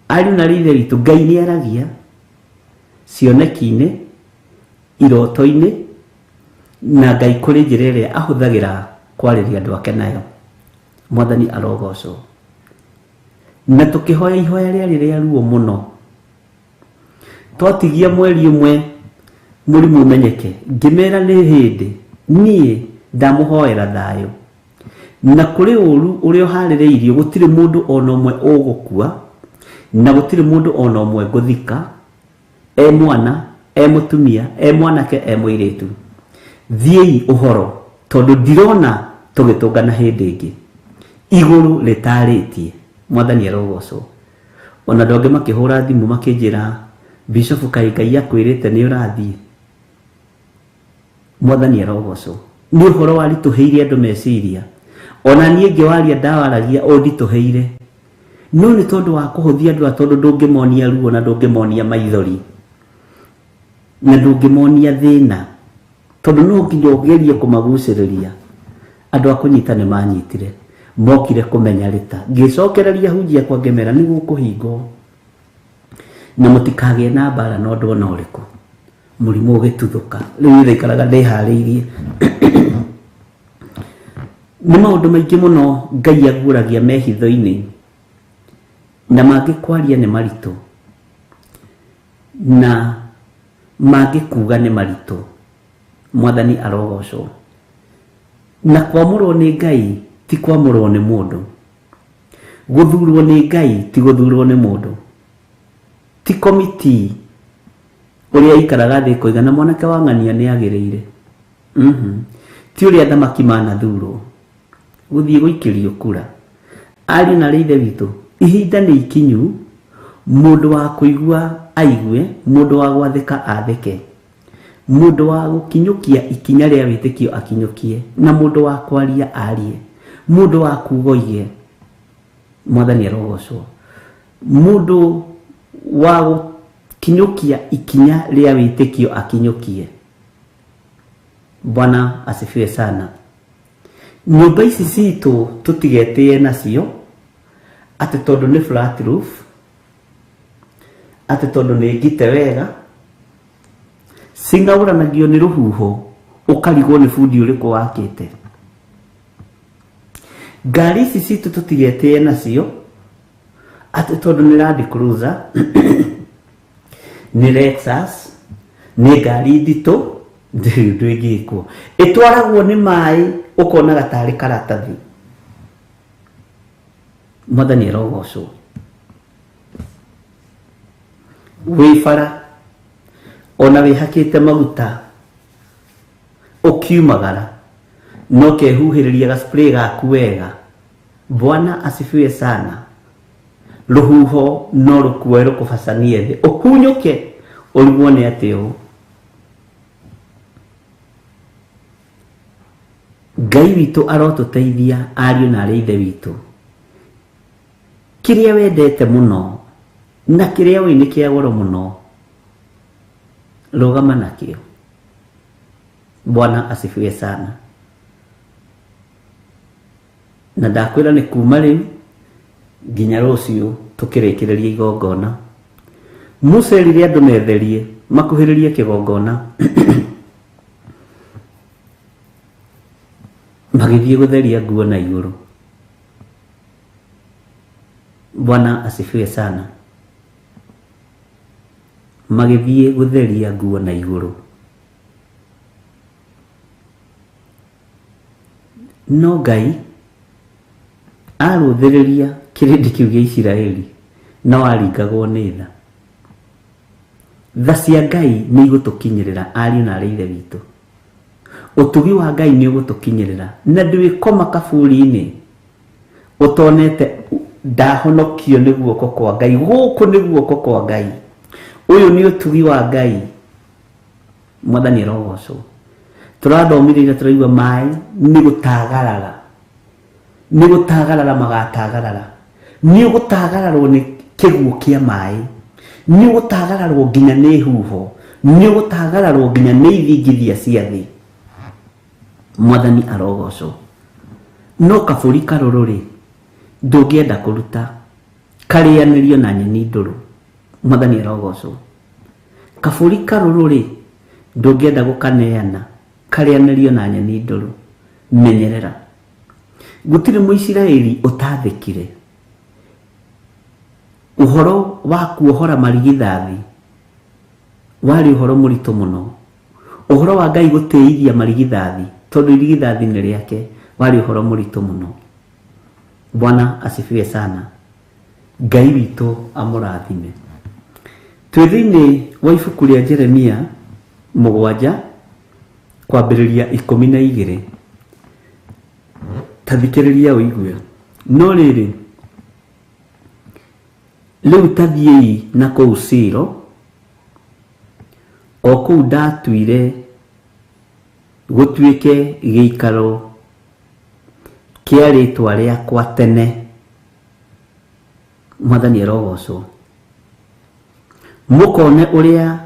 Ariũ na aarĩ a Ithe witũ, Ngai nĩ aragia cioneki-inĩ, iroto-inĩ, na Ngai kũrĩ njĩra ĩrĩa ahũthagĩra kwarĩria andũ ake nayo. Mwathani arogocwo. Na tũkĩhoya ihoya rĩarĩ rĩa ruo mũno. Twatigia mweri ũmwe mũrimũ ũmenyeke, ngĩmera nĩ hĩndĩ niĩ ndamũhoera thayũ. Na kũrĩ ũũru ũrĩa ũhaarĩrĩirio, gũtirĩ mũndũ o na ũmwe ũgũkua, na gũtirĩ mũndũ o na ũmwe ngũthika, e mwana, e mũtumia, e mwanake, e mũirĩtu. Thiĩi ũhoro, tondũ ndirona tũgĩtũngana hĩndĩ ĩngĩ. Igũrũ rĩtaarĩtie. Mwathani arogocwo. Ona andũ angĩ makĩhũra thimũ makĩnjĩra, Bishofu kaĩ Ngai akwĩrĩte nĩ ũrathiĩ? Mwathani arogocwo. Nĩ ũhoro waritũhĩire andũ meciria. Ona niĩ ngĩwaria ndawaragia ũnditũhĩire. No nĩ tondũ wa kũhũthia andũ aya tondũ ndũngĩmonia ruo na ndũngĩmonia maithori na ndũngĩmonia thĩna tondũ no nginya ũgerie kũmagucĩrĩria. Andũ a kũnyita nĩ manyitire. Mokire kũmenya rĩta. Ngĩcokereria hunjia akwa ngĩmera nĩ gũkũhingwo na mũtikagĩe na mbara na ũndũ ona ũrĩkũ. Mũrimũ ũgĩtuthũka. Rĩu niĩ ndaikaraga ndĩharĩirie. Nĩ maũndũ maingĩ mũno Ngai aguũragia me hitho-inĩ, na mangĩ kwaria nĩ maritũ, na mangĩ kuga nĩ maritũ. Mwathani arogocwo. Na kwamũrwo nĩ Ngai ti kwamũrwo nĩ mũndũ. Gũthurwo nĩ Ngai ti gũthurwo nĩ mũndũ. Ti komiti ũrĩa ĩikaraga thĩ ĩkoiga na mwanake wa ng'ania nĩ agĩrĩire. Ti ũrĩa athamaki manathurwo gũthiĩ gũikĩrio kura. Ariũ na aarĩ a Ithe witũ, ihinda nĩ ikinyu mũndũ wa kũigua aigue, mũndũ wa gwathĩka athĩke, mũndũ wa gũkinyũkia ikinya rĩa wĩtĩkio akinyũkie, na mũndũ wa kwaria arie, mũndũ wa kuga oige. Mwathani arogocwo. Mũndũ wa gũkinyũkia ikinya rĩa wĩtĩkio akinyũkie. Bwana asifiwe sana. Nyũmba ici citũ tũtigetĩe nacio atĩ tondũ nĩ flat roof, atĩ tondũ nĩ ngite wega, cing'aũranagio nĩ rũhuho ũkarigwo nĩ bundi ũrĩkũ wakĩte. Ngari ici citũ tũtigetĩe nacio atĩ tondũ nĩ Land Cruiser, nĩ Lexus, nĩ ngari nditũ, ndĩrĩ ũndũ ĩngĩkwo. Ĩtwaragwo nĩ maĩ ũkonaga tarĩ karatathi. Mwathani arogocwo. Wĩ bara ona wĩhakĩte maguta ũkiumagara no kehuhĩrĩria ga spray gaku wega. Bwana asifiwe sana. Rũhuho no rũkuoe rũkũbacanie thĩ ũhunyũke ũrigwo nĩ atĩ ũũ. Ngai witũ arotũteithia ariũ na aarĩ a Ithe witũ. Kĩrĩa wendete mũno na kĩrĩa ũĩ nĩ kĩa goro mũno, rũgama nakĩo. Bwana asifiwe sana. Na ndakwĩra nĩ kuma rĩu nginya rũciũ tũkĩrĩkĩrĩria igongona. Musa erire andũ metherie makuhĩrĩrie kĩgongona. Magĩthiĩ gũtheria nguo na igũrũ. Bwana asifiwe sana. Magĩthiĩ gũtheria nguo na igũrũ. No Ngai arũthĩrĩria kĩrĩndĩ kĩu gĩa Isiraeli no aringagwo nĩ tha. Tha cia Ngai nĩ igũtũkinyĩrĩra ariũ na aarĩ a Ithe witũ. Ũtugi wa Ngai nĩ ũgũtũkinyĩrĩra na ndwĩkoma kaburi-inĩ ũtonete ndahonokio nĩ guoko kwa Ngai. Gũkũ nĩ guoko kwa Ngai. Ũyũ nĩ ũtugi wa Ngai. Mwathani arogocwo. Tũrathomire ira tũraigua maĩ nĩ gũtagarara. Nĩ gũtagarara magatagarara. Nĩ ũgũtagararwo nĩ kĩguũ kĩa maĩ. Nĩ ũgũtagararwo nginya nĩ huho. Nĩ ũgũtagararwo nginya nĩ ithingithia cia thĩ. Mwathani arogocwo. No kabũri karũrũ rĩ, ndũngĩenda kũruta karĩanĩrio na nyeni ndũrũ. Mwathani arogocwo. Kabũri karũrũ rĩ, ndũngĩenda gũkaneana karĩanĩrio na nyeni ndũrũ. Menyerera. Gũtirĩ Mũisiraeli ũtathĩkire ũhoro wa kuohora marigithathi warĩ ũhoro mũritũ mũno. Ũhoro wa Ngai gũtĩithia marigithathi tondũ irigithathi nĩ rĩake warĩ ũhoro mũritũ mũno. Bwana asifiwe sana. Ngai witũ amũrathime. Twĩ thĩinĩ wa ibuku rĩa Jeremia 7 kwambĩrĩria 12. Ta thikĩrĩria ũigue. No rĩrĩ, rĩu ta thiĩi na kũu Shilo, o kũu ndatuire gũtuĩke gĩikaro kĩa rĩĩtwa rĩakwa tene. Mwathani arogocwo. Mũkone ũrĩa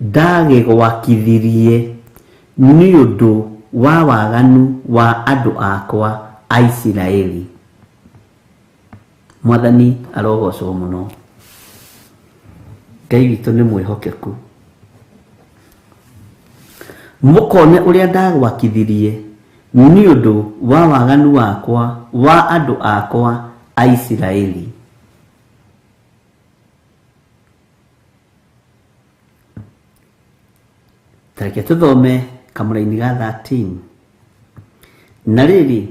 ndagĩgwakithirie nĩ ũndũ wa waganu wa andũ akwa a Isiraeli. Mwathani arogocwo mũno. Ngai witũ nĩ mwĩhokeku. Mũkone ũrĩa ndagwakithirie nĩ ũndũ wa waganu wakwa wa andũ akwa a Isiraeli. Ta reke tũthome kamũraini ga 13. Na rĩrĩ,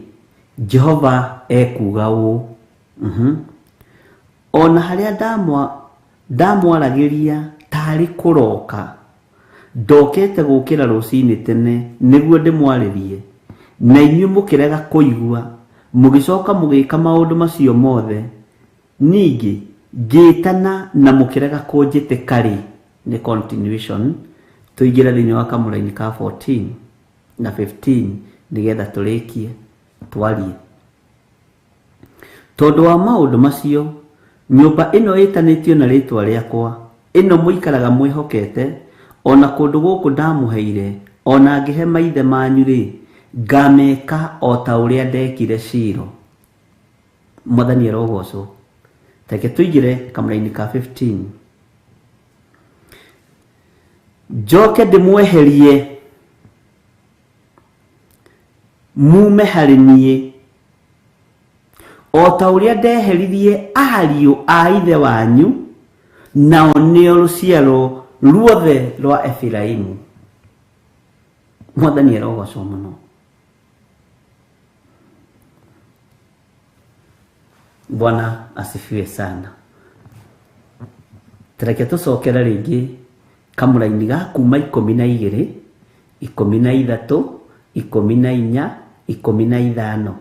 Jehova ekuuga ũũ, O na harĩa ndamwaragĩria taarĩ kũroka, ndokete gũũkĩra rũcinĩ tene nĩguo ndĩmwarĩrie, na inyuĩ mũkĩrega kũigua, mũgĩcoka mũgĩka maũndũ macio mothe, ningĩ ngĩĩtana na mũkĩrega kũnjĩtĩka-rĩ, nĩ continuation, tũingĩre thĩinĩ wa kamũraini ka 14 na 15 nĩgetha tũrĩkie twarie. Tondũ wa maũndũ macio, nyũmba ĩno ĩtanĩtio na rĩĩtwa rĩakwa, ĩno mũikaraga mwĩhokete, o na kũndũ gũkũ ndamũheire, o na ngĩhe maithe manyu-rĩ, ngameka o ta ũrĩa ndekire Shilo. Mwathani arogocwo. Reke tũingĩre kamũraini ka 15. Njoke ndĩmweherie mume harĩ niĩ, o ta ũrĩa ndeheririe ariũ a ithe wanyu, nao nĩo rũciaro ruothe rwa Efiraimu. Mwathani arogocwo mũno. Bwana asifiwe sana. Tareke tũcokere rĩngĩ kamũraini ga kuma 12, 13, 14, 15.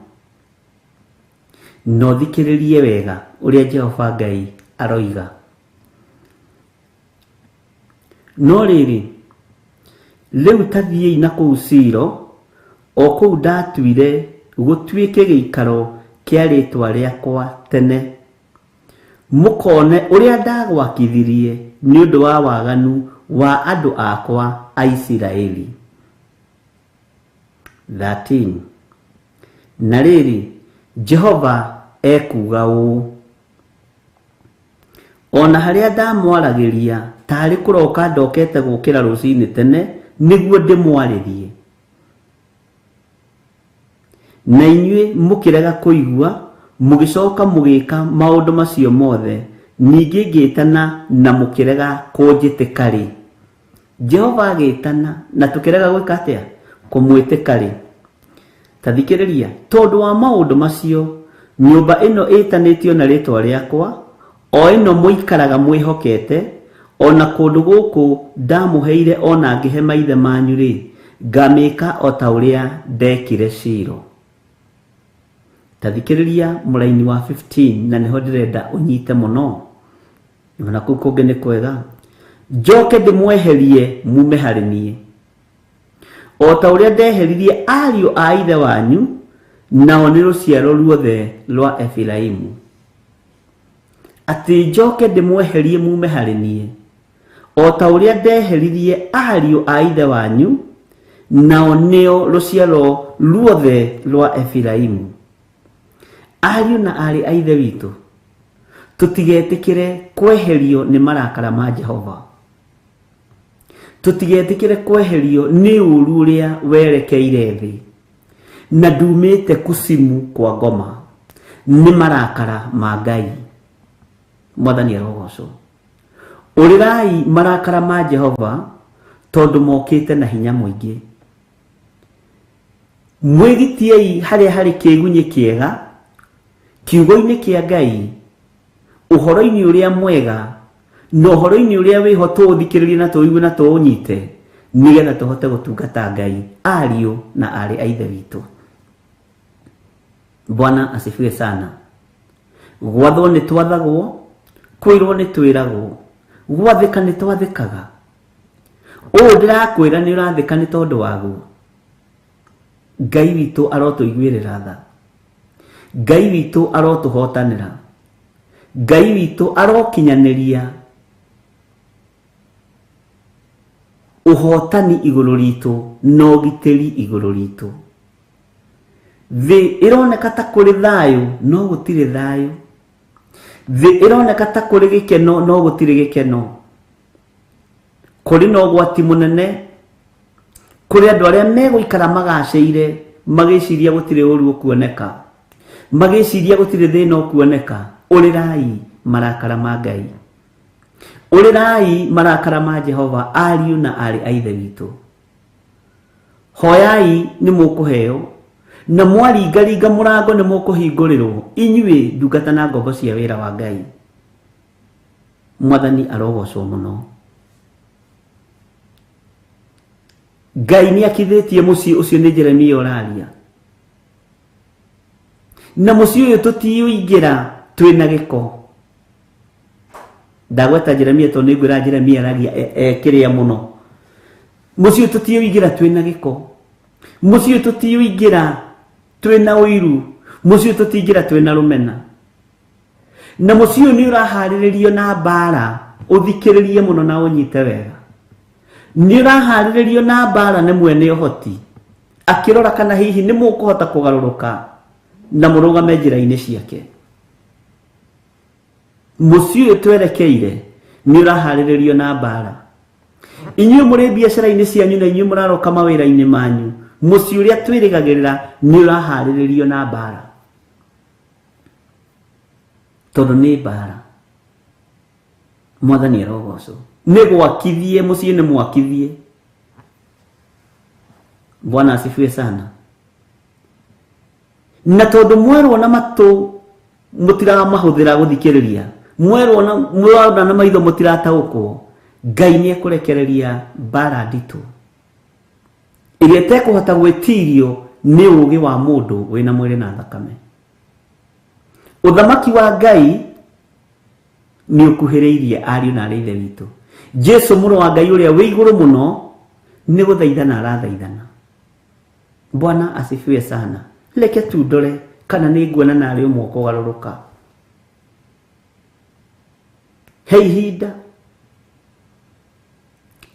Na ũthikĩrĩrie wega ũrĩa Jehova Ngai aroiga. No rĩrĩ, rĩu ta thiĩi na kũu Shilo, o kũu ndatuire gũtuĩke gĩikaro kĩa rĩĩtwa rĩakwa tene, mũkone ũrĩa ndagwakithirie nĩ ũndũ wa waganu wa andũ akwa a Isiraeli. 13 Na rĩrĩ, Jehova ekuuga ũũ, O na harĩa ndamwaragĩria taarĩ kũroka ndokete gũũkĩra rũcinĩ tene nĩguo ndĩmwarĩrie, na inyuĩ mũkĩrega kũigua, mũgĩcoka mũgĩka maũndũ macio mothe, ningĩ ngĩĩtana na mũkĩrega kũnjĩtĩka-rĩ, Jehova agĩtana na tũkĩrega gwĩka atĩa? Kũmwĩtĩka-rĩ, ta thikĩrĩria, tondũ wa maũndũ macio, nyũmba ĩno ĩtanĩtio na rĩĩtwa rĩakwa, o ĩno mũikaraga mwĩhokete, o na kũndũ gũkũ ndamũheire o na ngĩhe maithe manyu-rĩ, ngamĩka o ta ũrĩa ndekire Shilo. Ta thikĩrĩria mũraini wa 15 na nĩho ndĩrenda ũnyite mũno. Ona kũu kũngĩ nĩ kwega. Njoke ndĩmweherie mume harĩ niĩ, o ta ũrĩa ndeheririe ariũ a ithe wanyu, Nao nĩ rũciaro ruothe rwa Efiraimu. Atĩ njoke ndĩmweherie mume harĩ niĩ, o ta ũrĩa ndeheririe ariũ a ithe wanyu, nao nĩo rũciaro ruothe rwa Efiraimu. Ariũ na aarĩ a ithe witũ, tũtigetĩkĩre kweherio nĩ marakara ma Jehova. Tũtigetĩkĩre kweherio nĩ ũũru ũrĩa werekeire thĩ, na ndumĩte kusimu kwa ngoma nĩ marakara ma Ngai. Mwathani arogocwo. Ũrĩrai marakara ma Jehova, tondũ mokĩte na hinya mũingĩ. Mwĩgitiei harĩa harĩ kĩgunyĩ kĩega, kiugo-inĩ kĩa Ngai, ũhoro-inĩ ũrĩa mwega, na ũhoro-inĩ ũrĩa wĩho tũũthikĩrĩrie na tũũigue na tũũnyite, nĩgetha tũhote gũtungata Ngai, ariũ na aarĩ a Ithe witũ. Bwana asifiwe sana. Gwathwo nĩ twathagwo, kwĩrwo nĩ twĩragwo, gwathĩka nĩ twathĩkaga. Ũũ ndĩrakwĩra nĩ ũrathĩka nĩ tondũ waguo. Ngai witũ arotũiguĩrĩra tha. Ngai witũ arotũhotanĩra. Ngai witũ arokinyanĩria ũhotani igũrũ ritũ na ũgitĩri igũrũ ritũ. Thĩ ĩroneka ta kũrĩ thayũ no gũtirĩ thayũ. Thĩ ĩroneka ta kũrĩ gĩkeno no gũtirĩ gĩkeno. Kũrĩ na ũgwati mũnene kũrĩ andũ arĩa megũikara magacĩire magĩciria gũtirĩ ũru ũkuoneka, magĩciria gũtirĩ thĩna ũkuoneka. Ũrĩrai marakara ma Ngai, ũrĩrai marakara ma Jehova, ariũ na aarĩ a Ithe witũ. Hoyai nĩ mũkũheo, na mwaringaringa mũrango nĩ mũkũhingũrĩrwo, inyuĩ ndungata na ngombo cia wĩra wa Ngai. Mwathani arogocwo mũno. Ngai nĩ akithĩtie mũciĩ ũcio, nĩ Jeremia ũraria. Na mũciĩ ũyũ tũtiũingĩra twĩna gĩko. Ndagweta Jeremia tondũ nĩ ngwĩra Jeremia aragia kĩrĩa mũno. Mũciĩ ũyũ tũtiũingĩra twĩna gĩko. Mũciĩ ũyũ tũtiũingĩra twĩna ũiru. Mũciĩ ũyũ tũtingĩra twĩna rũmena. Na mũciĩ ũyũ nĩ ũraharĩrĩrio na mbara, ũthikĩrĩrie mũno na ũnyite wega. Nĩ ũraharĩrĩrio na mbara nĩ mwene ũhoti, akĩrora kana hihi nĩ mũkũhota kũgarũrũka na mũrũgame njĩra-inĩ ciake. Mũciĩ ũyũ twerekeire nĩ ũraharĩrĩrio na mbara. Inyuĩ mũrĩ biacara-inĩ cianyu na inyuĩ mũraroka mawĩra-inĩ manyu, mũciĩ ũrĩa twĩrĩgagĩrĩra nĩ ũraharĩrĩrio na mbara. Tondũ nĩ mbara. Mwathani arogocwo. Nĩ gwakithie mũciĩ, nĩ mwakithie. Bwana asifiwe sana. Na tondũ mwerwo na matũ mũtiramahũthĩra gũthikĩrĩria, mwerwo na mwerwo na maitho mũtirataũkwo, Ngai nĩ ekũrekereria mbara nditũ ĩrĩa ĩtekũhota gwĩtirio nĩ ũũgĩ wa mũndũ wĩna mwĩrĩ na thakame. Ũthamaki wa Ngai nĩ ũkuhĩrĩirie, ariũ na arĩ ithe witũ. Jesu mũrũ wa Ngai ũrĩa wĩ igũrũ mũno nĩ gũthaithana arathaithana. Bwana asifiwe sana. Reke tu ndore kana nĩ nguona narĩ ũmwe ũkũgarũrũka. He ihinda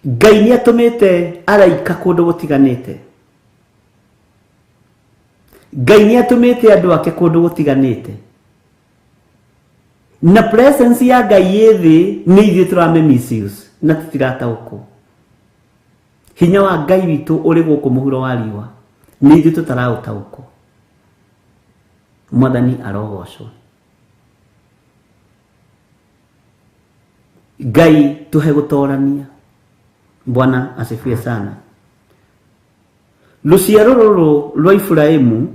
Ngai nĩ atũmĩte araika kũndũ gũtiganĩte. Ngai nĩ atũmĩte andũ ake kũndũ gũtiganĩte. Na presence ya Ngai ĩ thĩ nĩ ithuĩ tũrame misuse na tũtirataũkwo. Hinya wa Ngai witũ ũrĩ gũkũ mũhuro wa riũa nĩ ithuĩ tũtaraũtaũkwo. Mwathani arogocwo. Ngai tũhe gũtorania. Bwana asifiwe sana. Rũciaro rũrũ rwa Iburahĩmu,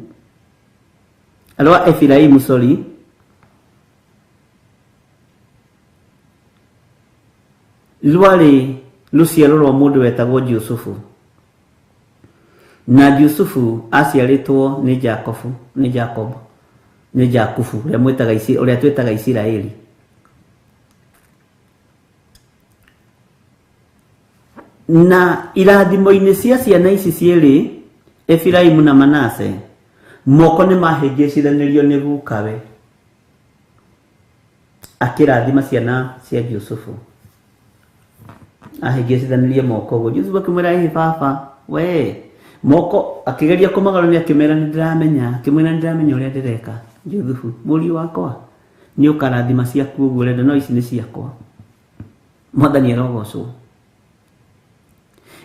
rwa Efiraimu, sorry, rwarĩ rũciaro rwa mũndũ wetagwo Jusufu. Na Jusufu aciarĩtwo nĩ Jakobu, nĩ Jacob, nĩ Jakubu, ũrĩa mwĩtaga ũrĩa twĩtaga Isiraeli. Na irathimo-inĩ cia ciana ici cierĩ, Efiraimu na Manase, Moko nĩ mahĩngĩcithanirio nĩ gukawe akĩrathima ciana cia Jusufu. Ahĩngĩcithanirie moko ũguo. Jusufu akĩmwĩra, ĩhĩ baba, we moko akĩgeria kũmagarũria, akĩmera nĩ ndĩramenya, akĩmwĩra nĩ ndĩramenya ũrĩa ndĩreka. Jusufu, mũriũ wakwa, nĩ ũkarathima ciaku ũguo ũrenda, no ici nĩ ciakwa. Mwathani arogocwo.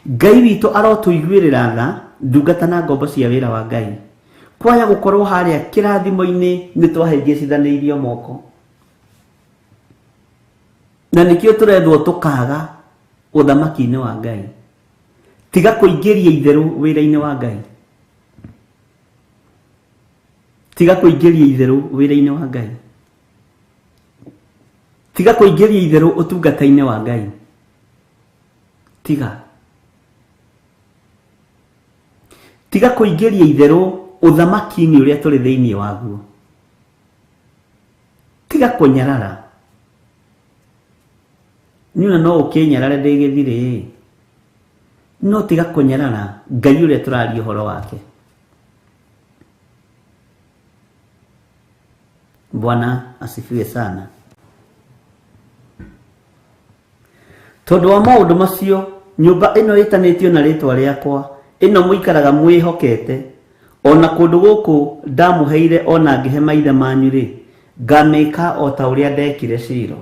Ngai witũ arotũiguĩrĩra tha, ndungata na ngombo cia wĩra wa Ngai. Kwaya gũkorwo harĩa kĩrathimo-inĩ nĩ twahĩngĩcithanĩirio moko. Na nĩkĩo tũrethwo tũkaga ũthamaki-inĩ wa Ngai. Tiga kũingĩria itherũ wĩra-inĩ wa Ngai. Tiga kũingĩria itherũ wĩra-inĩ wa Ngai. Tiga kũingĩria itherũ ũtungata-inĩ wa Ngai. Tiga. Tiga kũingĩria itherũ ũthamaki-inĩ ũrĩa tũrĩ thĩinĩ waguo. Tiga kũnyarara. Niĩ ona no ũkĩnyarare ndĩ gĩthirĩ, no tiga kũnyarara Ngai ũrĩa tũraria ũhoro wake. Bwana asifiwe sana. Tondũ wa maũndũ macio, nyũmba ĩno ĩtanĩtio na rĩĩtwa rĩakwa, ĩno mũikaraga mwĩhokete, o na kũndũ gũkũ ndamũheire o na ngĩhe maithe manyu-rĩ, ngamĩka o ta ũrĩa ndekire Shilo.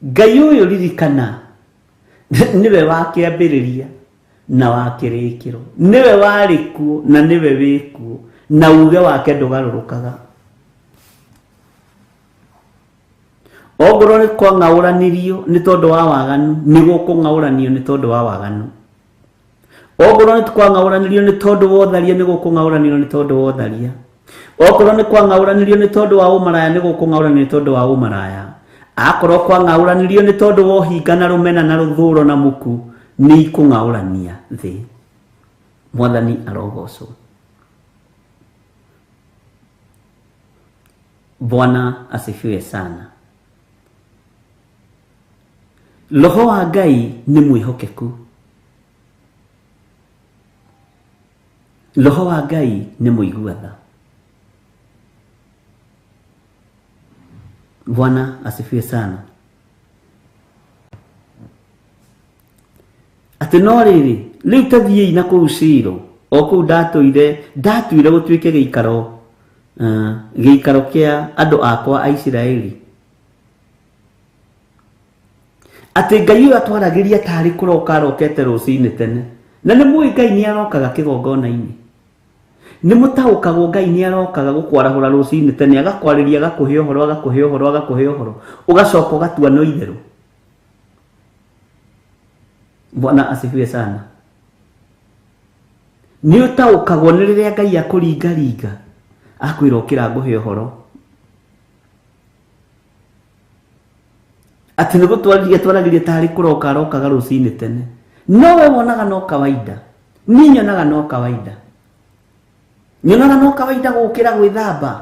Ngai ũyũ ririkana, nĩwe wa kĩambĩrĩria na wa kĩrĩkĩro, nĩwe warĩ kuo na nĩwe wĩ kuo, na uge wake ndũgarũrũkaga. Ongorwo nĩ kwang'aũranirio nĩ tondũ wa waganu, nĩ gũkũng'aũranio nĩ tondũ wa waganu. Ongorwo nĩ kwang'aũranirio nĩ tondũ wa ũtharia, nĩ gũkũng'aũranio nĩ tondũ wa ũtharia. Okorwo nĩ kwang'aũranirio nĩ tondũ wa ũmaraya, nĩ gũkũng'aũranio nĩ tondũ wa ũmaraya. Akorwo kwang'aũranirio nĩ tondũ wa ũhinga na rũmena na rũthũro na muku, nĩ ikũng'aũrania thĩ. Mwathani arogocwo. Bwana asifiwe sana. Roho wa Ngai nĩ mwĩhokeku. Roho wa Ngai nĩ mũigua tha. Bwana asifiwe sana. Atĩ no rĩrĩ, rĩu ta thiĩi na kũu Shilo, o kũu ndatũire, ndatuire gũtuĩke gĩikaro, gĩikaro kĩa andũ akwa a Isiraeli. Atĩ Ngai ũyũ atwaragĩria tarĩ kũroka arokete rũcinĩ tene. Na nĩ mũĩ Ngai nĩ arokaga kĩgongona-inĩ. Nĩ mũtaũkagwo Ngai nĩ arokaga gũkwarahũra rũcinĩ tene, agakwarĩria, agakũhe ũhoro, agakũhe ũhoro, agakũhe ũhoro, ũgacoka ũgatua no itherũ. Bwana asifiwe sana. Nĩ ũtaũkagwo nĩ rĩrĩa Ngai akũringaringa, akwĩra ũkĩra ngũhe ũhoro. Atĩ nĩ gũtwarĩria twaragĩria tarĩ kũroka arokaga rũcinĩ tene. No we wonaga no kawaida. Niĩ nyonaga no kawaida. Nyonaga no kawaida gũkĩra gwĩthamba,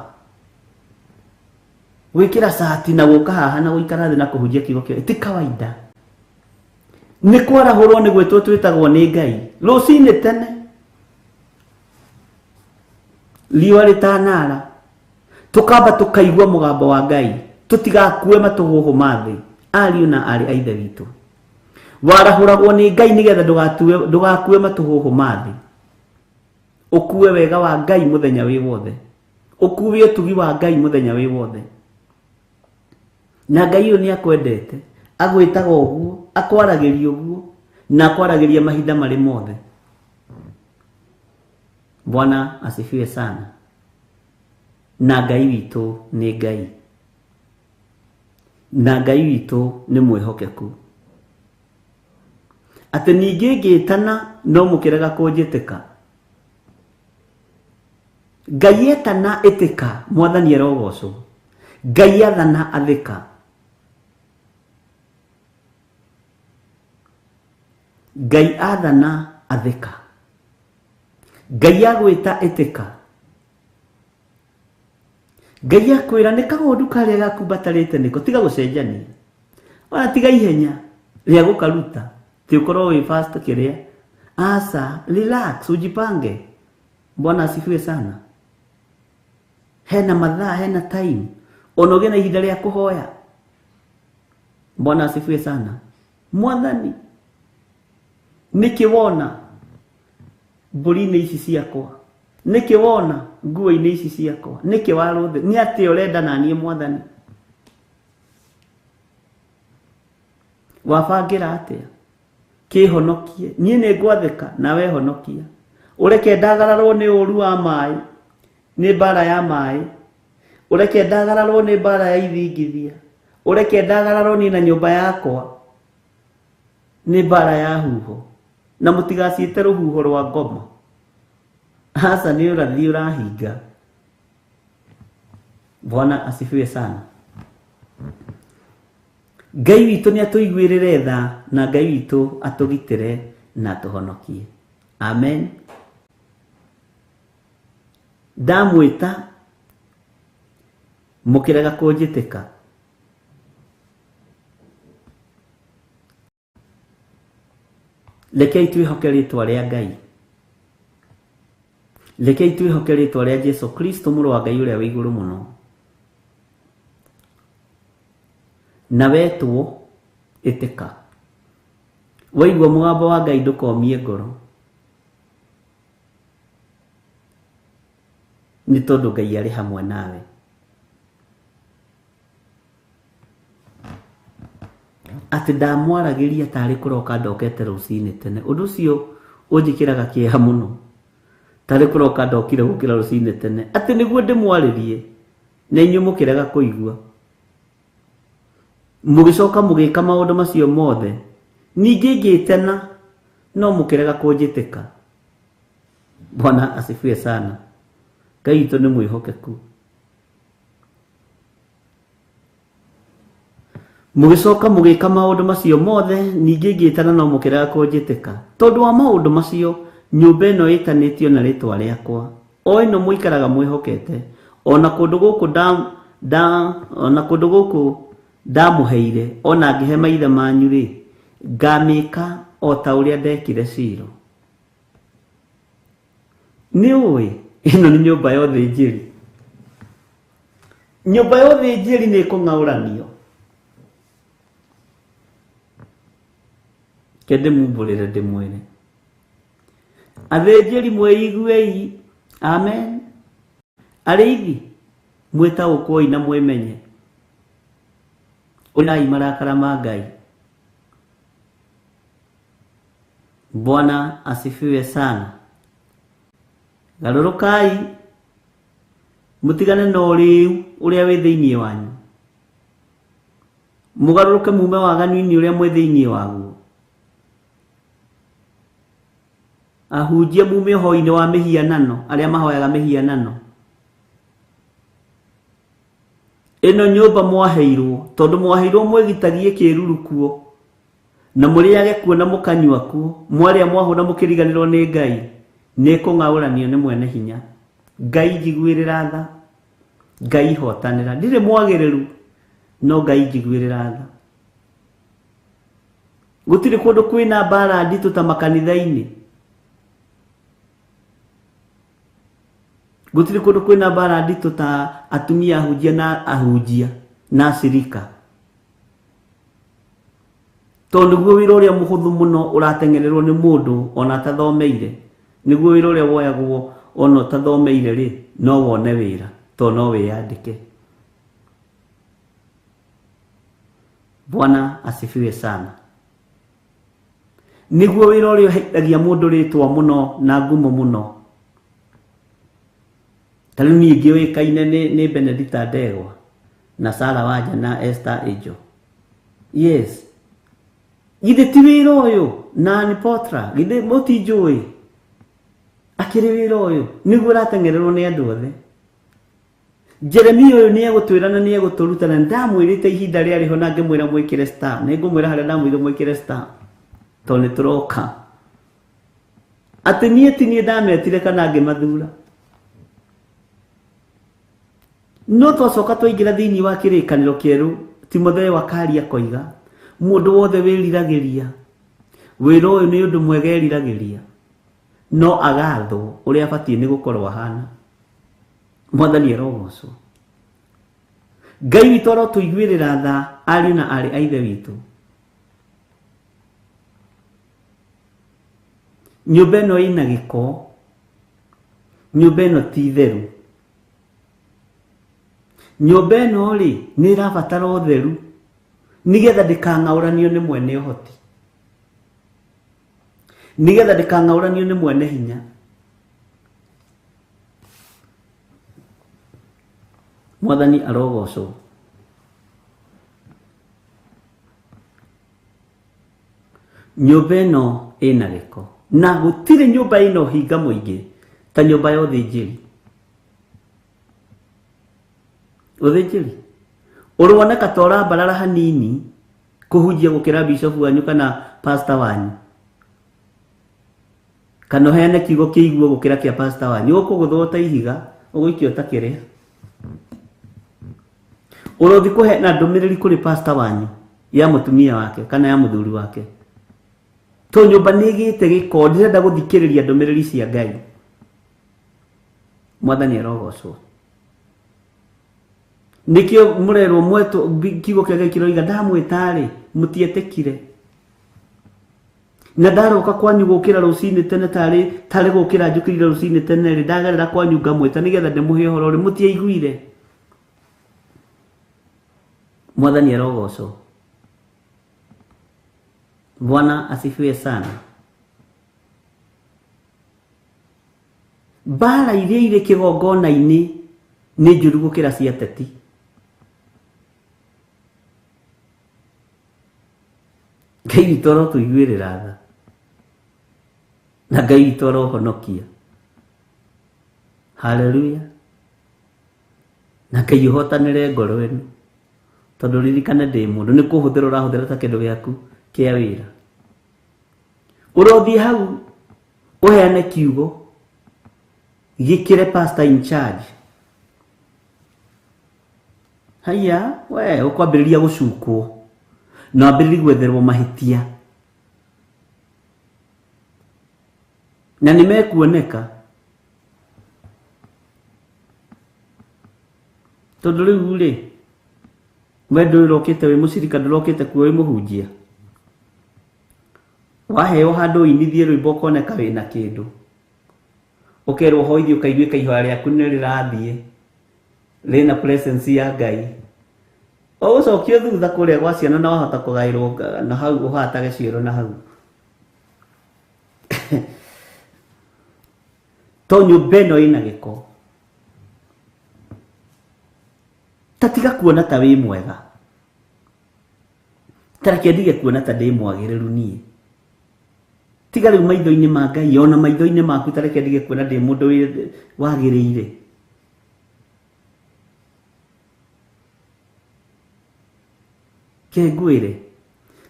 gwĩkĩra cati na gũka haha na gũikara thĩ na kũhunjia kiugo kĩa ti kawaida. Nĩ kwarahũrwo nĩ gwĩtwo twĩtagwo nĩ Ngai rũcinĩ tene, riũa rĩtanara, tũkamba tũkaigua mũgambo wa Ngai, tũtigakue matũhũhũ ma thĩ, ariũ na aarĩ a Ithe witũ. Warahũragwo nĩ Ngai nĩgetha ndũgakue matũhũhũ ma thĩ, ũkue wega wa Ngai mũthenya wĩ wothe, ũkue ũtugi wa Ngai mũthenya wĩ wothe. Na Ngai ũyũ nĩ akwendete, agwĩtaga ũguo, akwaragĩria ũguo, na akwaragĩria mahinda marĩ mothe. Bwana asifiwe sana. Na Ngai witũ nĩ Ngai. Na Ngai witũ nĩ mwĩhokeku. Atĩ ningĩ ngĩtana no mũkĩrega kũnjĩtĩka. Ngai etana ĩtĩka, Mwathani arogocwo. Ngai athana athĩka. Ngai athana athĩka. Ngai agwĩta ĩtĩka. Ngai akwĩra nĩ kagondu karĩa gakumbatarĩte nĩko, tiga gũcenjania. Ona tiga ihenya rĩa gũkaruta, ti ũkorwo wĩ fast kĩrĩa. Asa, relax, ujipange. Bwana asifiwe sana. Hena mathaa, hena time. Ona ũgĩe na ihinda rĩa kũhoya. Bwana asifiwe sana. Mwathani, nĩkĩ wona mbũri-inĩ ici ciakwa? Nĩkĩ wona nguo-inĩ ici ciakwa? Nĩkĩ warũthĩ? Nĩ atĩa ũrenda na niĩ Mwathani? Wabangĩra atĩa? Kĩhonokie. Niĩ nĩ ngwathĩka nawe honokia. Ũreke ndagararwo nĩ ũru wa maĩ, nĩ mbara ya maĩ. Ũreke ndagararwo nĩ mbara ya ithingithia. Ũreke ndagararwo niĩ na nyũmba yakwa nĩ mbara ya huho. Na mũtigaciĩte rũhuho rwa ngoma. Aca nĩ ũrathi ũrahinga. Bwana asifiwe sana. Ngai witũ nĩ atũiguĩrĩre tha na Ngai witũ atũgitĩre na atũhonokie. Amen. Ndamwĩta mũkĩrega kũnjĩtĩka. Rekei twĩhoke rĩtwa rĩa Ngai. Rekei twĩhoke rĩtwa rĩa Jesu Kristo mũrũ wa Ngai ũrĩa wĩ igũrũ mũno. Na wetwo ĩtĩka. Waigua mũgambo wa Ngai ndũkomie ngoro. Nĩ tondũ Ngai arĩ hamwe nawe. Atĩ ndamwaragĩria tarĩ kũroka ndokete rũcinĩ tene. Ũndũ ũcio ũnjĩkĩraga kĩeha mũno. Tarĩ kũroka ndokire gũkĩra rũcinĩ tene. Atĩ nĩguo ndĩmwarĩrie na inyuĩ mũkĩrega kũigua. Mũgĩcoka mũgĩka maũndũ macio mothe. Ningĩ ngĩtena no mũkĩrega kũnjĩtĩka. Bwana asifiwe sana. Ngai witũ nĩ mwĩhokeku. Mũgĩcoka mũgĩka maũndũ macio mothe, ningĩ ngĩtana no mũkĩrega kũnjĩtĩka. Tondũ wa maũndũ macio, nyũmba ĩno ĩtanĩtio na rĩtwa rĩakwa, o ĩno mũikaraga mwĩhokete, ona kũndũ gũkũ ona kũndũ gũkũ ndamũheire, ona ngĩhe maithe manyu rĩ, ngamĩka o ta ũrĩa ndekire Shilo. Nĩ ũĩ, ĩno nĩ nyũmba ya ũthĩnjĩri. Nyũmba ya ũthĩnjĩri nĩ ĩkũng'aũranio. Ke ndĩmumbũrĩre ndĩmwĩre. Athĩnjĩri mwĩiguei. Amen. Arĩithi mwĩtaũkwoi na mwĩmenye. Ũrai marakara ma Ngai. Bwana asifiwe sana. Garũrũkai mũtigane na ũrĩu ũrĩa wĩ thĩinĩ wanyu. Mũgarũrũke mume waganu-inĩ ũrĩa mwĩ thĩinĩ waguo. Ahunjia mume ũhoi-inĩ wa mĩhianano, arĩa mahoyaga mĩhianano. Ĩno nyũmba mwaheirwo, tondũ mwaheirwo mwĩgitagie kĩruru kuo, na mũrĩage kuo na mũkanyua kuo, mwarĩa mwahũna mũkĩriganĩrwo nĩ Ngai, nĩ ĩkũng'aũranio nĩ mwene hinya. Ngai njiguĩrĩra tha, Ngai hotanĩra. Ndirĩ mwagĩrĩru, no Ngai njiguĩrĩra tha. Gũtirĩ kũndũ kwĩna mbara nditũ ta makanitha-inĩ. Gũtirĩ kũndũ kwĩna mbara nditũ ta atumia ahunjia na ahunjia na acirika. Tondũ nĩguo wĩra ũrĩa mũhũthũ mũno ũrateng'ererwo nĩ mũndũ ona atathomeire. Nĩguo wĩra ũrĩa woyagwo ona ũtathomeire rĩ, no wone wĩra tondũ no wĩyandĩke. Bwana asifiwe sana. Nĩguo wĩra ũrĩa ũheithagia mũndũ rĩtwa mũno na ngumo mũno. Ta rĩu niĩ ngĩũĩkaine nĩ Benedicta Ndegwa na Sarah Wanja na Esther Angel. Yes. Githĩ ti wĩra ũyũ na Ann Potra, githĩ mũtinjũĩ? Akĩrĩ wĩra ũyũ nĩguo ũrateng'ererwo nĩ andũ othe. Jeremia ũyũ nĩ egũtwĩra na nĩ egũtũruta, na ndamwĩrĩte ihinda rĩarĩ ho na ngĩmwĩra mwĩkĩre star. Nĩ ngũmwĩra harĩa ndamwĩrire mwĩkĩre star tondũ nĩ tũroka. Atĩ niĩ ti niĩ ndametire kana ngĩmathura. No twacoka twaingĩra thĩinĩ wa kĩrĩkanĩro kĩerũ, Timotheo akaria akoiga, mũndũ wothe wĩriragĩria Wĩra ũyũ nĩ ũndũ mwega eriragĩria, no agathwo ũrĩa abatiĩ nĩ gũkorwo ahana. Mwathani arogocwo. Ngai witũ arotũiguĩrĩra tha, ariũ na aarĩ a Ithe witũ. Nyũmba ĩno ĩna gĩko, nyũmba ĩno ti theru. Nyũmba ĩno rĩ, nĩ ĩrabatara ũtheru nĩgetha ndĩkang'aũranio nĩ mwene ũhoti, nĩgetha ndĩkang'aũranio nĩ mwene hinya. Mwathani arogocwo. Nyũmba ĩno ĩna gĩko, na gũtirĩ nyũmba ĩna ũhinga mũingĩ ta nyũmba ya ũthĩnjĩri. Ũthĩnjĩri ũroneka ta ũrambarara hanini kũhunjia gũkĩra bishop wanyu kana pastor wanyu, kana ũheane kiugo kĩiguo gũkĩra kĩa pastor wanyu. Ũkũgũthwo ta ihiga, ũgũikio ta kĩrĩa. Ũrothi kũheana ndũmĩrĩri kũrĩ pastor wanyu ya mũtumia wake kana ya mũthuri wake, to nyũmba nĩ ĩgĩte gĩko, ndĩrenda gũthikĩrĩria ndũmĩrĩri cia Ngai. Mwathani arogocwo. Nĩkĩo mũrerwo mwetwo, kiugo kĩa Ngai kĩroiga ndamwĩta-rĩ, mũtietĩkire. Na ndaroka kwanyu gũkĩra rũcinĩ tene, tarĩ tarĩ gũkĩra njũkĩrire rũcinĩ tene rĩ, ndagerera kwanyu ngamwĩta nĩgetha ndĩmũhe ũhoro rĩ, mũtiaiguire. Mwathani arogocwo. Bwana asifiwe sana. Mbara iria irĩ kĩgongona-inĩ nĩ njũru gũkĩra cia ateti. Ngai witũ arotũiguĩrĩra tha, na Ngai witũ arohonokia. Haleluya. Na Ngai ũhotanĩre ngoro ĩno, tondũ ririkane ndĩ mũndũ, nĩ kũhũthĩra ũrahũthĩra ta kĩndũ gĩaku kĩa wĩra. Ũrothiĩ hau ũheane kiugo gĩkĩre pastor in charge. Haiya, we ũkwambĩrĩria gũcukwo na wambĩrĩrie gwetherwo mahĩtia, na nĩ mekuoneka, tondũ rĩu rĩ, we ndũrokĩte wĩ mũcirika, ndũrokĩte kuo wĩ mũhunjia. Waheo handũ ũinithie rwĩmbo ũkoneka wĩna kĩndũ, ũkerwo hoithie, ũkaiguĩka ihoya rĩaku nĩ rĩrathiĩ rĩna presence ya Ngai. Ũgũcokio thutha kũrĩa gwa ciana na wahota kũgaĩrwo na hau ũhatage cioro na hau. To nyũmba ĩno ĩna gĩko. Ta tiga kuona ta wĩ mwega. Ta reke ndige kuona ta ndĩ mwagĩrĩru niĩ. Tiga rĩu maitho-inĩ ma Ngai, ona maitho-inĩ maku, ta reke ndige kuona ndĩ mũndũ wagĩrĩire. Ke ngwĩre,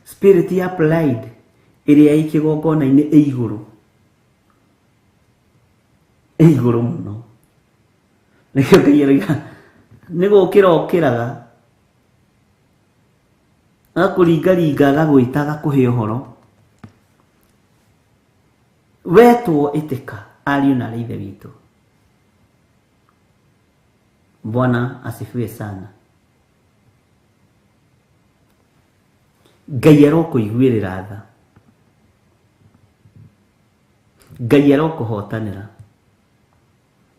spirit ya pride ĩrĩa ĩ kĩgongona-inĩ ĩ igũrũ, ĩ igũrũ mũno. Nĩkĩo Ngai aroiga nĩ gũkĩra ũkĩraga, agakũringaringa, agagwĩta, agakũhe ũhoro. Wetwo ĩtĩka, ariũ na arĩ Ithe witũ. Bwana asifiwe sana. Ngai arokũiguĩrĩra tha, Ngai arokũhotanĩra.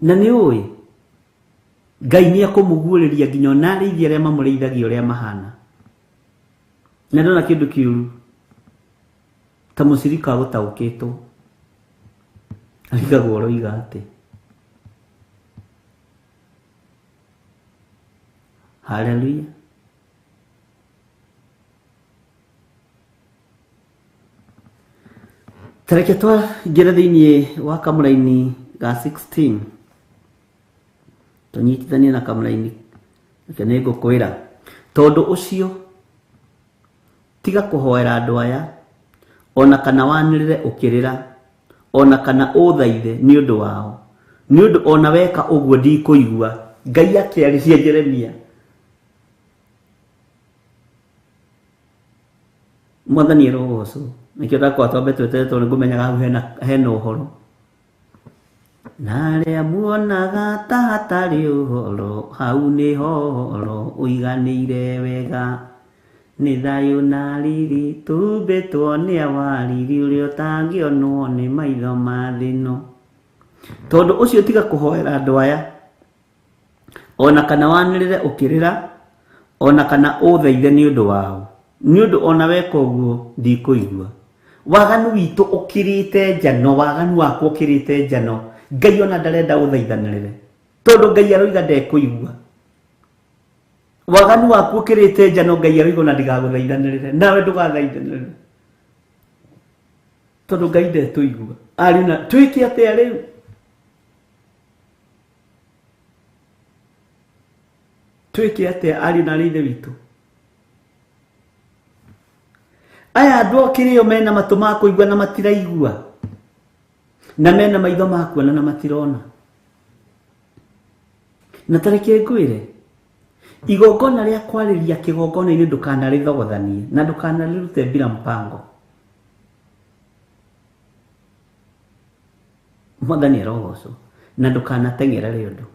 Na nĩ ũĩ Ngai nĩ ekũmũguũrĩria nginya ona arĩithi arĩa mamũrĩithagia ũrĩa mahana. Na ndona kĩndũ kĩũru ta mũcirika gũtaũkĩtwo, arigagwo ũroiga atĩ. Haleluya. Ta reke twaingĩre thĩinĩ wa kamũraini ga 16, tũnyitithanie na kamũraini. Reke nĩ ngũkwĩra, tondũ ũcio tiga kũhoera andũ aya, ona kana wanĩrĩre ũkĩrĩra, ona kana ũthaithe nĩ ũndũ wao, nĩ ũndũ ona weka ũguo ndikũigua. Ngai akĩarĩria Jeremia. Mwathani arogocwo. Nĩkĩo ndakwa twambe tweterere tondũ nĩngũmenyaga hau hena ũhoro. Na arĩa muonaga ta hatarĩ ũhoro, hau nĩho ũhoro ũiganĩire wega. Nĩ thayũ na riri tũhumbĩtwo nĩ awa riri ũrĩa ũtangĩonwo nĩ maitho ma thĩ ĩno. Tondũ ũcio tiga kũhoera andũ aya, ona kana wanĩrĩre ũkĩrĩra, ona kana ũthaithe nĩ ũndũ wao, nĩ ũndũ ona weka ũguo ndikũigua. Waganu witũ ũkĩrĩte njano, waganu wakwa ũkĩrĩte njano, Ngai ona ndarenda ũthaithanĩrĩre, tondũ Ngai aroiga ndekũigua. Waganu waku ũkĩrĩte njano, Ngai aroiga ona ndigagũthaithanĩrĩre, nawe ndũgathaithanĩrĩre, tondũ Ngai ndetũigua. Ariũ na twĩke atĩa rĩu? Twĩke atĩa ariũ na arĩ ithe witũ? Aya andũ kĩrĩo mena matũ ma kũigua na matiraigua, na mena maitho ma kuona na matirona. Na ta reke ngwĩre, igongona rĩa kwarĩria kĩgongona-inĩ ndũkanarĩthogothanie na ndũkanarĩrute bila mpango. Mwathani arogocwo. Na ndũkanateng'erere ũndũ.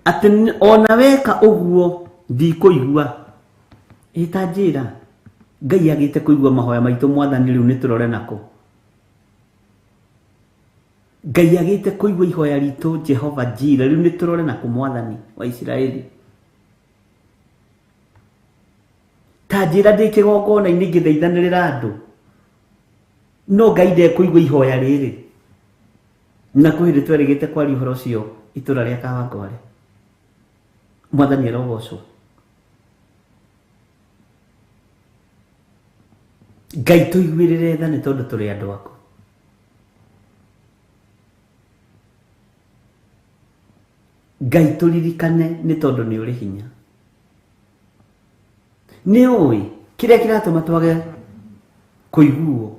Atĩ ona weka ũguo ndikũigua. Ĩ ta njĩra, Ngai agĩte kũigua mahoya maitũ Mwathani rĩu nĩ tũrore nakũ? Ngai agĩte kũigua ihoya ritũ Jehova Jire rĩu nĩ tũrore nakũ Mwathani wa Isiraeli? Ta njĩra ndĩ kĩgongona-inĩ ngĩthaithanĩrĩra andũ, no Ngai ndekũigua ihoya rĩrĩ. Na kwĩ hĩndĩ twerĩgĩte kwaria ũhoro ũcio itũra rĩa Kawangware. Mwathani arogocwo. Ngai tũiguĩrĩre tha nĩ tondũ tũrĩ andũ aku. Ngai tũririkane nĩ tondũ nĩ ũrĩ hinya. Nĩ ũĩ kĩrĩa kĩratũma twage kũiguo.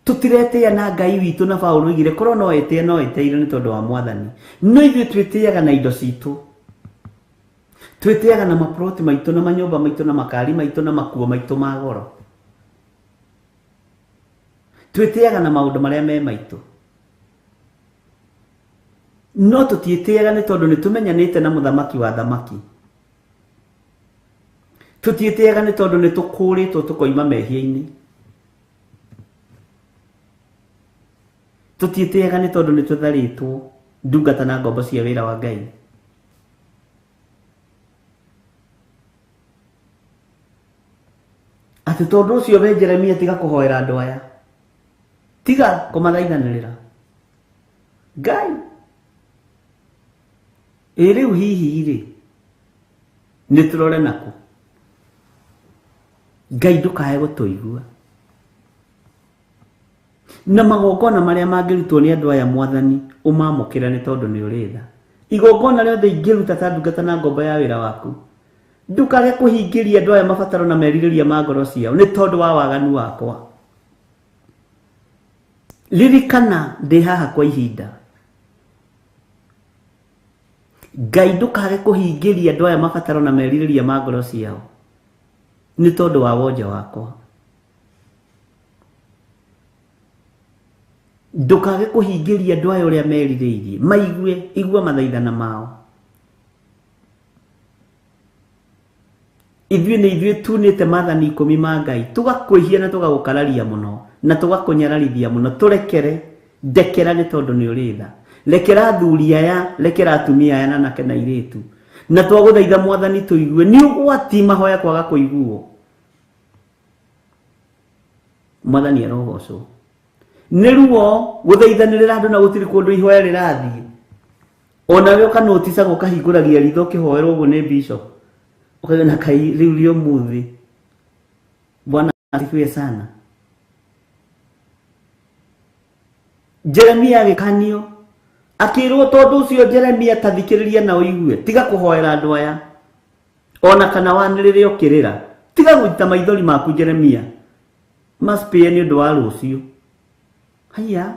Tũtiretĩĩa na Ngai witũ na Paũlũ oigire korwo no etĩe no etĩire nĩ tondũ wa Mwathani. No ithuĩ twĩtĩaga na indo citũ. Twĩtĩaga na maploti maitũ na manyũmba maitũ na makari maitũ na makuo maitũ ma goro. Twĩtĩaga na maũndũ marĩa me maitũ. No tũtiĩtĩaga nĩ tondũ nĩ tũmenyanĩte na mũthamaki wa thamaki. Tũtiĩtĩaga nĩ tondũ nĩ tũkũrĩtwo tũkoima mehia-inĩ. Tũtiĩtĩaga nĩ tondũ nĩ tũtharĩtwo ndungata na ngombo cia wĩra wa Ngai. Atĩ tondũ ũcio we Jeremia tiga kũhoera andũ aya. Tiga kũmathaithanĩrĩra. Ngai. Ĩ rĩu hihi rĩ, nĩ tũrore nakũ? Ngai ndũkae gũtũigua. Na magongona marĩa mangĩrutwo nĩ andũ aya Mwathani, ũmamũkĩre nĩ tondũ nĩ ũrĩ tha. Igongona rĩothe ingĩruta ta ndungata na ngombo ya wĩra waku, ndũkage kũhingĩria andũ aya mabataro na merirĩria ma ngoro ciao nĩ tondũ wa waganu wakwa. Ririkana ndĩ haha kwa ihinda. Ngai ndũkage kũhingĩria andũ aya mabataro na merirĩria ma ngoro ciao nĩ tondũ wa wonje wakwa. Ndũkage kũhingĩria andũ aya ũrĩa merirĩirie, maigue, igua mathaithana mao. Ithuĩ nĩ ithuĩ tunĩte maathani ikũmi ma Ngai, tũgakwĩhia na tũgagũkararia mũno, na tũgakũnyararithia mũno. Tũrekere, ndekera nĩ tondũ nĩ ũrĩ tha. Rekera athuri aya, rekera atumia aya na anake na airĩtu. Na twagũthaitha Mwathani tũigue, nĩ ũgwati mahoya kwaga kũiguo. Mwathani arogocwo. Nĩ ruo gũthaithanĩrĩra andũ na gũtirĩ kũndũ ihoya rĩrathiĩ. Onawe ũkanoticaga ũkahingũragia ritho ũkĩhoerwo ũguo nĩ bishop. Ũkauga na kai rĩu rĩa ũmũthĩ. Bwana asifiwe sana. Jeremia agĩkanio akĩrwo tondũ ũcio Jeremia ta thikĩrĩria na ũigue tiga kũhoera andũ aya ona kana wanĩrĩre ũkĩrĩra tiga gũita maithori maku Jeremia maspĩe nĩ ũndũ wa rũciũ haiya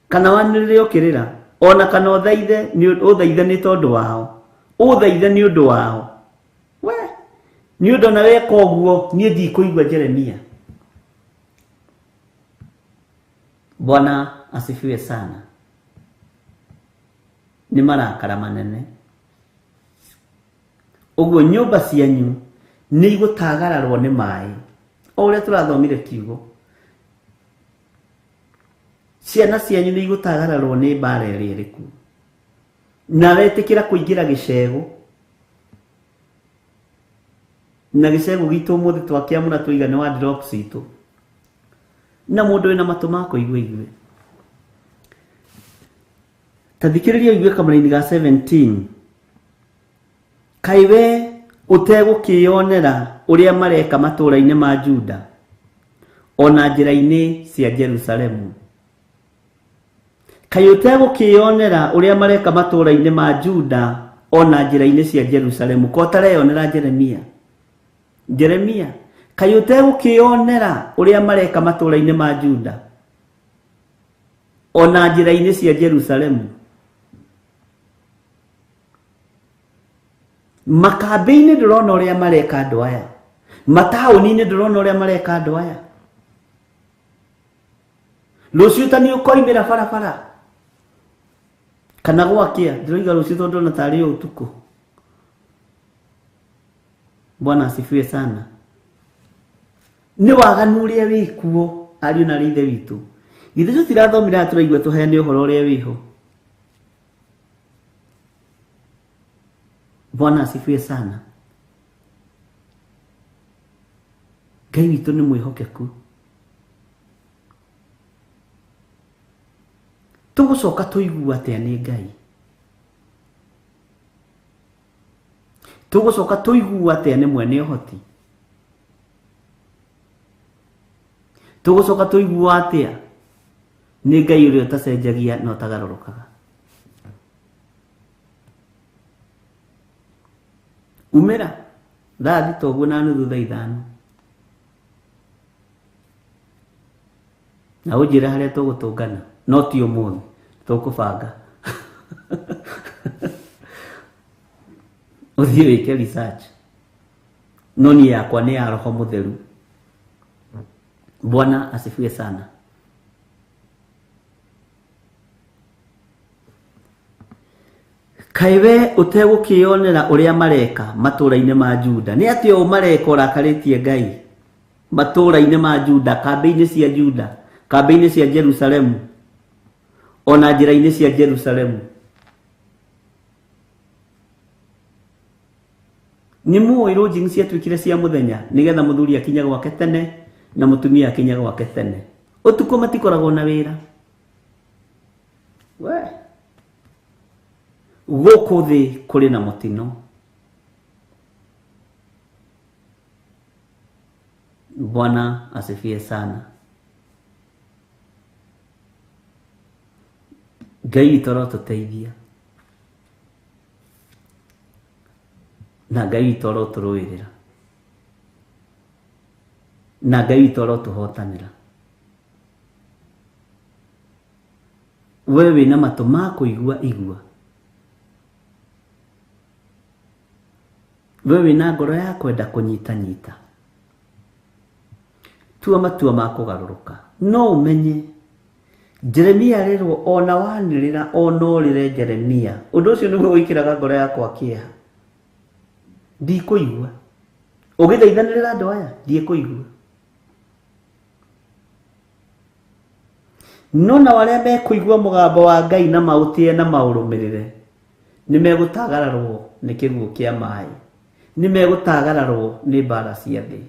kana wanĩrĩre ũkĩrĩra. Ona kana ũthaithe nĩ ũthaithe nĩ tondũ wao. Ũthaithe nĩ ũndũ wao. We nĩ ũndũ ona weka ũguo niĩ ndikũigua Jeremia. Bwana asifiwe sana. Nĩ marakara manene. Ũguo nyũmba cianyu nĩ igũtagararwo nĩ maĩ. O ũrĩa tũrathomire kiugo. Ciana cianyu nĩ igũtagararwo nĩ mbara ĩrĩa ĩrĩ kuo. Na wetĩkĩra kũingĩra gĩcegũ. Na gĩcegũ gitũ ũmũthĩ twakĩamũra tũiga nĩ wardrobe citũ. Na mũndũ wĩna matũ ma kũigua igue. Ta thikĩrĩria ũigue kamũraini ga 17. Kaĩ we ũtegũkĩyonera ũrĩa mareka matũũra-inĩ ma Juda ona njĩra-inĩ cia Jerusalemu. Kaĩ ũtegũkĩyonera ũrĩa mareka matũũra-inĩ ma Juda ona njĩra-inĩ cia Jerusalemu. Ko ũtareyonera Jeremia? Jeremia, kaĩ ũtegũkĩyonera ũrĩa mareka matũũra-inĩ ma Juda ona njĩra-inĩ cia Jerusalemu. Makambĩ-inĩ ndũrona ũrĩa mareka andũ aya. Mataũni-inĩ ndũrona ũrĩa mareka andũ aya. Rũciũ ta nĩ ũkoimĩra barabara. Kana gwakĩa, ndĩroiga rũciũ tondũ ndĩrona tarĩ ũtukũ. Bwana asifiwe sana. Nĩ waganu ũrĩa wĩ kuo ariũ na arĩ ithe witũ. Githĩ tũtirathomire haha tũraigua tũheane ũhoro ũrĩa wĩho. Bwana asifiwe sana. Ngai witũ nĩ mwĩhokeku. Tũgũcoka tũigua atĩa nĩ Ngai? Tũgũcoka tũigua atĩa nĩ mwene ũhoti? Tũgũcoka tũigua atĩa nĩ Ngai ũrĩa ũtacenjagia na ũtagarũrũkaga? Umĩra thaa thita ũguo na nuthu thaa ithano. Na ũnjĩre harĩa tũgũtũngana, no ti ũmũthĩ, tũkũbanga. Ũthiĩ wĩke research. No niĩ yakwa nĩ ya Roho Mũtheru. Bwana asifiwe sana. Kaĩ we ũtegũkĩyonera ũrĩa mareka matũũra-inĩ ma Juda? Nĩ atĩa ũũ mareka ũrakarĩtie Ngai? Matũũra-inĩ ma Juda, kambĩ-inĩ cia Juda, kambĩ-inĩ cia Jerusalemu, ona njĩra-inĩ cia Jerusalemu. Nĩ mũĩ lodging ciatuĩkire cia mũthenya nĩgetha mũthuri akinye gwake tene na mũtumia akinye gwake tene. Ũtukũ matikoragwo na wĩra. We. Gũkũ thĩ kũrĩ na mũtino. Bwana asifiwe sana. Ngai witũ arotũteithia. Na Ngai witũ arotũrũĩrĩra. Na Ngai witũ arotũhotanĩra. We wĩna matũ ma kũigua igua. We wĩna ngoro ya kwenda kũnyitanyita. Tua matua ma kũgarũrũka. No ũmenye Jeremia arerwo ona wanĩrĩra ona ũrĩre Jeremia. Ũndũ ũcio nĩguo wĩkĩraga ngoro yakwa kĩeha. Ndikũigua. Ũgĩthaithanĩrĩra andũ aya, ndiĩkũigua. No nao arĩa mekũigua mũgambo wa Ngai na maũtĩe na maũrũmĩrĩre, nĩ megũtagararwo nĩ kĩguũ kĩa maĩ. Nĩ megũtagararwo nĩ mbara cia thĩ.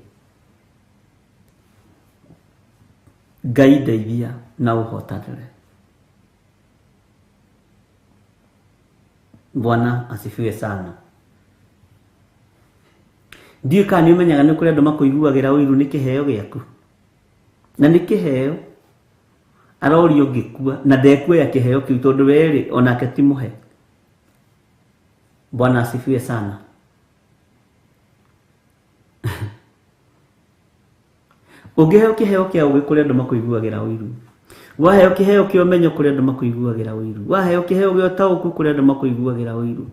Ngai ndeithia na ũhotanĩre. Bwana asifiwe sana. Ndiũĩ kana nĩ ũmenyaga nĩ kũrĩ andũ makũiguagĩra ũiru nĩ kĩheo gĩaku. Na nĩ kĩheo arorio ngĩkua na ndekuoya kĩheo kĩu tondũ we-rĩ onake ti mũhe. Bwana asifiwe sana. Ũngĩheo kĩheo kĩa ũgĩ kũrĩ andũ makũiguagĩra ũiru. Waheo kĩheo kĩa ũmenyo kũrĩ andũ makũiguagĩra ũiru. Waheo kĩheo gĩa ũtaũku kũrĩ andũ makũiguagĩra ũiru.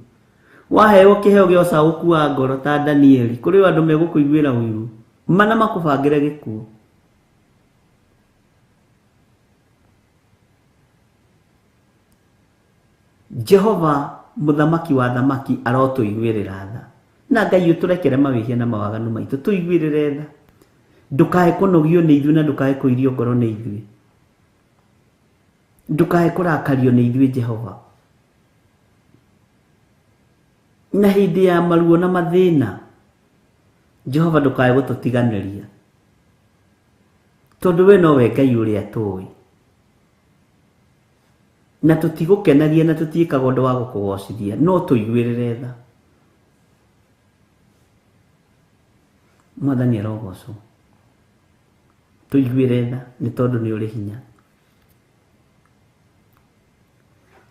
Waheo kĩheo gĩa ũcaũku wa ngoro ta Danieli kũrĩ andũ megũkũiguĩra ũiru mana makũbangĩre gĩkuũ. Jehova mũthamaki wa thamaki arotũiguĩrĩra tha. Na Ngai ũtũrekere mawĩhia na mawaganu maitũ, tũiguĩrĩre tha. Ndũkae kũnogio nĩ ithuĩ na ndũkae kũirio ngoro nĩ ithuĩ. Ndũkae kũrakario nĩ ithuĩ Jehova. Na hĩndĩ ya maruo na mathĩna, Jehova ndũkae gũtũtiganĩria. Tondũ we nowe Ngai ũrĩa tũĩ. Na tũtigũkenagia na tũtiĩkaga ũndũ wa gũkũgocithia, no tũiguĩrĩre tha. Mwathani arogocwo. Tũiguĩre tha nĩ tondũ nĩ ũrĩ hinya.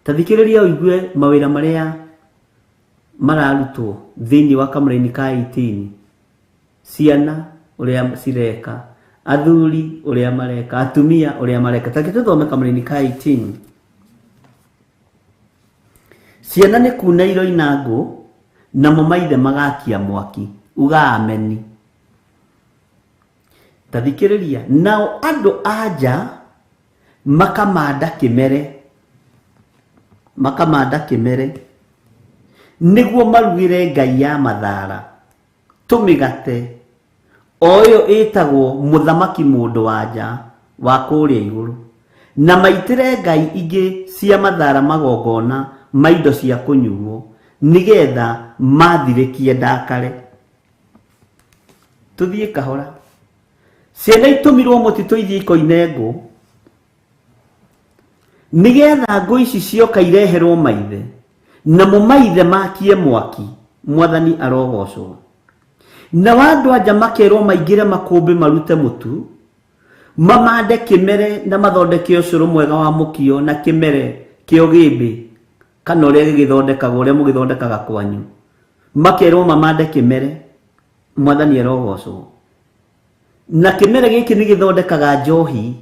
Ta thikĩrĩria ũigue mawĩra marĩa mararutwo thĩinĩ wa kamũraini ka 18. Ciana ũrĩa cireka, athuri ũrĩa mareka, atumia ũrĩa mareka. Ta reke tũthome kamũraini ka 18. Ciana nĩ kuna iroina ngũ, namo maithe magakia mwaki. Uga ameni. Ta thikĩrĩria, nao andũ a nja makamanda kĩmere, makamanda kĩmere nĩguo marugĩre ngai ya mathara tũmĩgate, o ĩyo ĩtagwo mũthamaki mũndũ-wa-nja wa kũrĩa igũrũ, na maitĩre ngai ingĩ cia mathara magongona ma indo cia kũnyuuo, nĩgeetha maathirĩkie ndakare. Tũthiĩ kahora. Ciana itũmirwo mũtitũ ithiĩ ikoine ngũ, nĩgetha ngũ ici cioka ireherwo maithe, namo maithe makie mwaki. Mwathani arogocwo. Nao andũ anja makerwo maingĩre makũmbĩ marute mũtu, mamande kĩmere na mathondeke ũcũrũ mwega wa mũkio na kĩmere kĩa ũgĩmbĩ, kana ũrĩa gĩgĩthondekagwo, ũrĩa mũgĩthondekaga kwanyu. Makerwo mamande kĩmere. Mwathani arogocwo. Na kĩmere gĩkĩ nĩ gĩthondekaga njohi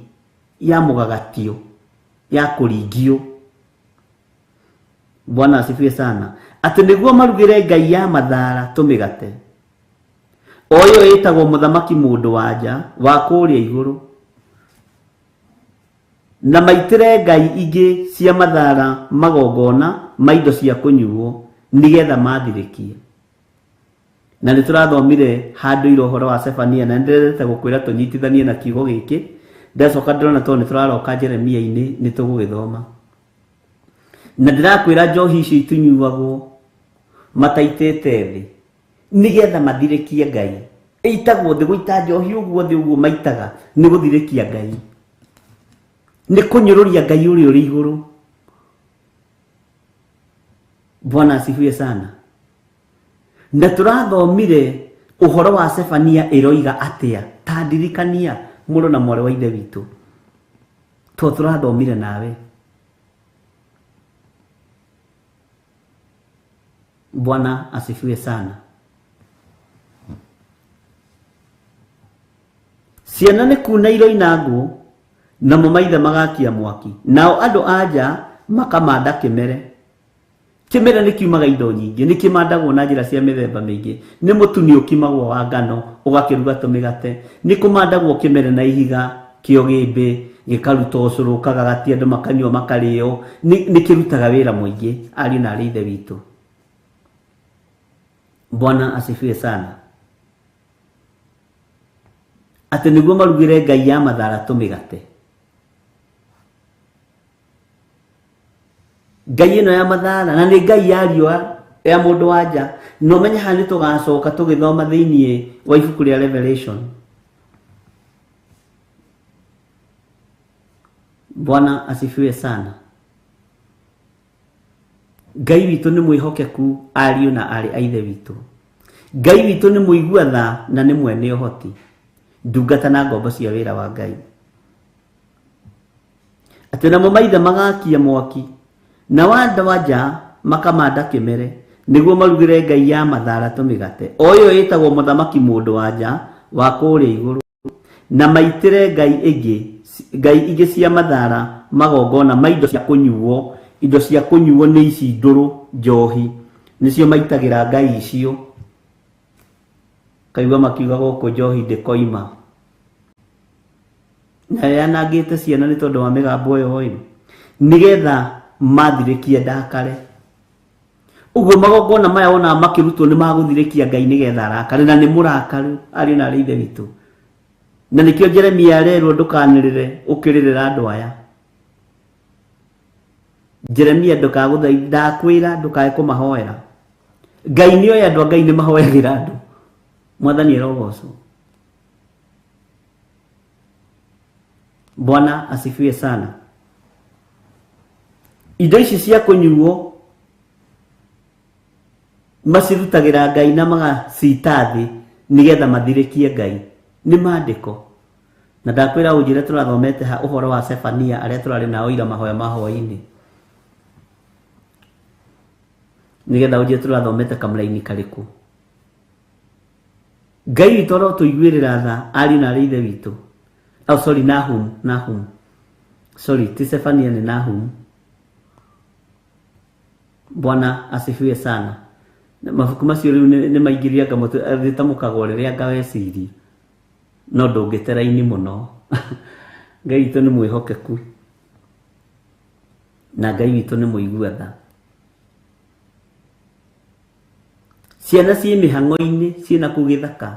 ya mũgagatio, ya kũringio. Bwana asifiwe sana. Atĩ nĩguo marugĩre ngai ya mathara tũmĩgate, o ĩyo ĩtagwo mũthamaki mũndũ wa nja wa kũrĩa igũrũ, na maitĩre ngai ingĩ cia mathara magongona ma indo cia kũnyuo, nĩgetha mathirĩkie. Na nĩ tũrathomire handũ ira ũhoro wa Sefania, na nĩndĩrendete gũkwĩra tũnyitithanie na kiugo gĩkĩ. Ndacoka ndĩrona tondũ nĩ tũraroka Jeremia-inĩ, nĩ tũgũgĩthoma. Na ndĩrakwĩra njohi icio itunyuagwo mataitĩte thĩ, nĩgetha mathirĩkie Ngai. Ĩitagwo thĩ, gũita njohi ũguo thĩ ũguo maitaga, nĩ gũthirĩkia Ngai. Nĩ kũnyũrũria Ngai ũrĩa ũrĩ igũrũ. Bwana asifiwe sana. Na tũrathomire ũhoro wa Sefania ĩroiga atĩa? Ta ndirikania mũrũ na mwarĩ wa ithe witũ, to tũrathomire nawe. Bwana asifiwe sana. Ciana nĩ kuna iroina ngũ, namo maithe magakia mwaki, nao andũ a nja makamanda kĩmere. Kĩmere nĩ kiumaga indo nyingĩ, nĩ kĩmandagwo na njĩra cia mĩthemba mĩingĩ. Nĩ mũtu nĩ ũkimagwo wa ngano, ũgakĩruga tũmĩgate. Nĩ kũmandagwo kĩmere na ihiga kĩa ũgĩmbĩ, gĩkaruta ũcũrũ, ũkagagatia andũ makanyua makarĩo. Nĩ kĩrutaga wĩra mũingĩ, ariũ na aarĩ a Ithe witũ. Bwana asifiwe sana. Atĩ nĩguo marugĩre ngai ya mathara tũmĩgate. Ngai ĩno ya mathara na nĩ ngai ya riũa ya mũndũ wa nja. Na ũmenye haha nĩ tũgacoka tũgĩthoma thĩinĩ wa ibuku rĩa Revelation. Bwana asifiwe sana. Ngai witũ nĩ mwĩhokeku ariũ na aarĩ a Ithe witũ. Ngai witũ nĩ mũigua tha na nĩ mwene ũhoti. Ndungata na ngombo cia wĩra wa Ngai. Atĩ namo maithe magakia mwaki, nao andũ a nja makamanda kĩmere, nĩguo marugĩre ngai ya mathara tũmĩgate, o ĩyo ĩtagwo mũthamaki mũndũ-wa-nja wa kũrĩa igũrũ, na maitĩre ngai ĩngĩ cia Ngai ingĩ cia mathara magongona ma indo cia kũnyuo. Indo cia kũnyuo nĩ ici ndũrũ, njohi, nĩcio maitagĩra ngai icio. Kaigua makiuga gũkũ njohi ndĩkoima. Nayo yanangĩte ciana nĩ tondũ wa mĩgambo ĩyo ĩ, nĩgetha mathirĩkie ndakare. Ũguo magongona maya wonaga makĩrutwo nĩ magũthirĩkia Ngai nĩgetha arakare, na nĩ mũrakaru ariũ na arĩ ithe witũ. Na nĩkĩo Jeremia arerwo ndũkanĩrĩre ũkĩrĩrĩra andũ aya. Jeremia ndũkagũthaithe, ndakwĩra ndũkae kũmahoera. Ngai nĩ oĩ andũ a Ngai nĩ mahoyagĩra andũ. Mwathani arogocwo. Bwana asifiwe sana. Indo ici cia kũnyuo macirutagĩra Ngai na magacita thĩ nĩgetha mathirĩkie Ngai. Nĩ maandĩko. Na ndakwĩra ũnjĩre tũrathomete ha ũhoro wa Sefania arĩa tũrarĩ nao ira mahoya ma hwaĩ-inĩ. Nĩgetha ũnjĩre tũrathomete kamũraini karĩkũ. Ngai witũ arotũiguĩrĩra tha ariũ na arĩ ithe witũ. Oh, sorry, Nahum, Nahum. Sorry, ti Sefania ni Nahum. Bwana asifiwe sana. Mabuku macio rĩu nĩ maingĩria anga mũtwe rĩtamũkagwo rĩrĩa anga weciria no ndũngĩte raini mũno. Ngai witũ nĩ mwĩhokeku na Ngai witũ nĩ mũigua tha. Ciana ciĩ mĩhang'o-inĩ ciĩna kũu gĩthaka,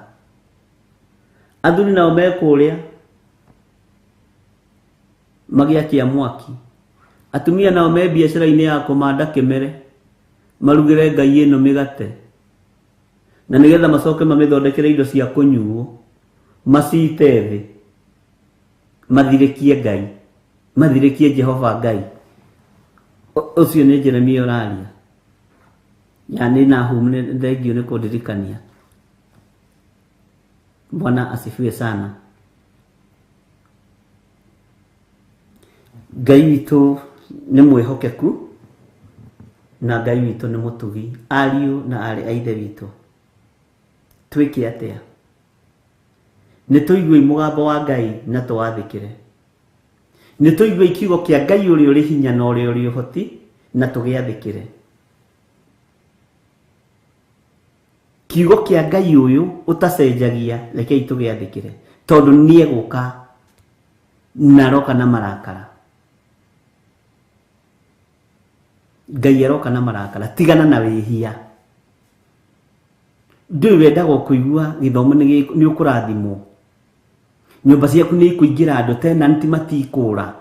athuri nao me kũrĩa magĩakia mwaki, atumia nao me biacara-inĩ ya kũmanda kĩmere marugĩre ngai ĩno mĩgate, na nĩgetha macoke mamĩthondekere indo cia kũnyuo, macite thĩ, mathirĩkie Ngai, mathirĩkie Jehova Ngai. Ũcio nĩ Jeremia ũraria. Ya nĩ Nahum, nĩ thengiũ nĩ kũndirikania. Bwana asifiwe sana. Ngai witũ nĩ mwĩhokeku na Ngai witũ nĩ mũtugi. Ariũ na aarĩ a Ithe witũ, twĩke atĩa? Nĩ tũiguei mũgambo wa Ngai na tũwathĩkĩre. Nĩ tũiguei kiugo kĩa Ngai ũrĩa ũrĩ hinya na ũrĩa ũrĩ ũhoti na tũgĩathĩkĩre. Kiugo kĩa Ngai ũyũ ũtacenjagia, rekei tũgĩathĩkĩre, tondũ nĩ egũka na aroka na marakara. Ngai aroka na marakara. Tigana na wĩhia. Ndũĩ wendaga kũigua gĩthomo nĩ ũkũrathimwo. Nyũmba ciaku nĩ ikũingĩra andũ, tenant matikũra.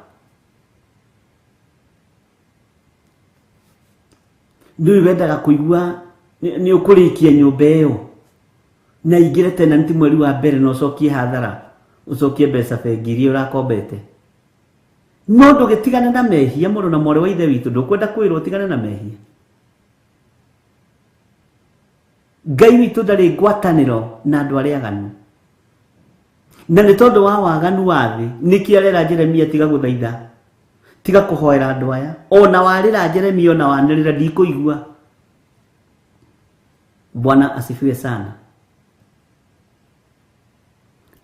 Ndũĩ wendaga kũigua nĩ ũkũrĩkia nyũmba ĩyo na ingĩre tenant mweri wa mbere na ũcokie hathara, ũcokie mbeca bengi iria ũrakombete. No ndũgĩtigane na mehia, mũrũ na mwarĩ wa Ithe witũ, ndũkwenda kwĩrwo ũtigane na mehia. Ngai witũ ndarĩ ngwatanĩro na andũ arĩa aganu. Na nĩ tondũ wa waganu wa thĩ, nĩkĩo arera Jeremia tiga gũthaitha, tiga kũhoera andũ aya. Ona warĩra Jeremia, ona wanĩrĩra, ndikũigua. Bwana asifiwe sana.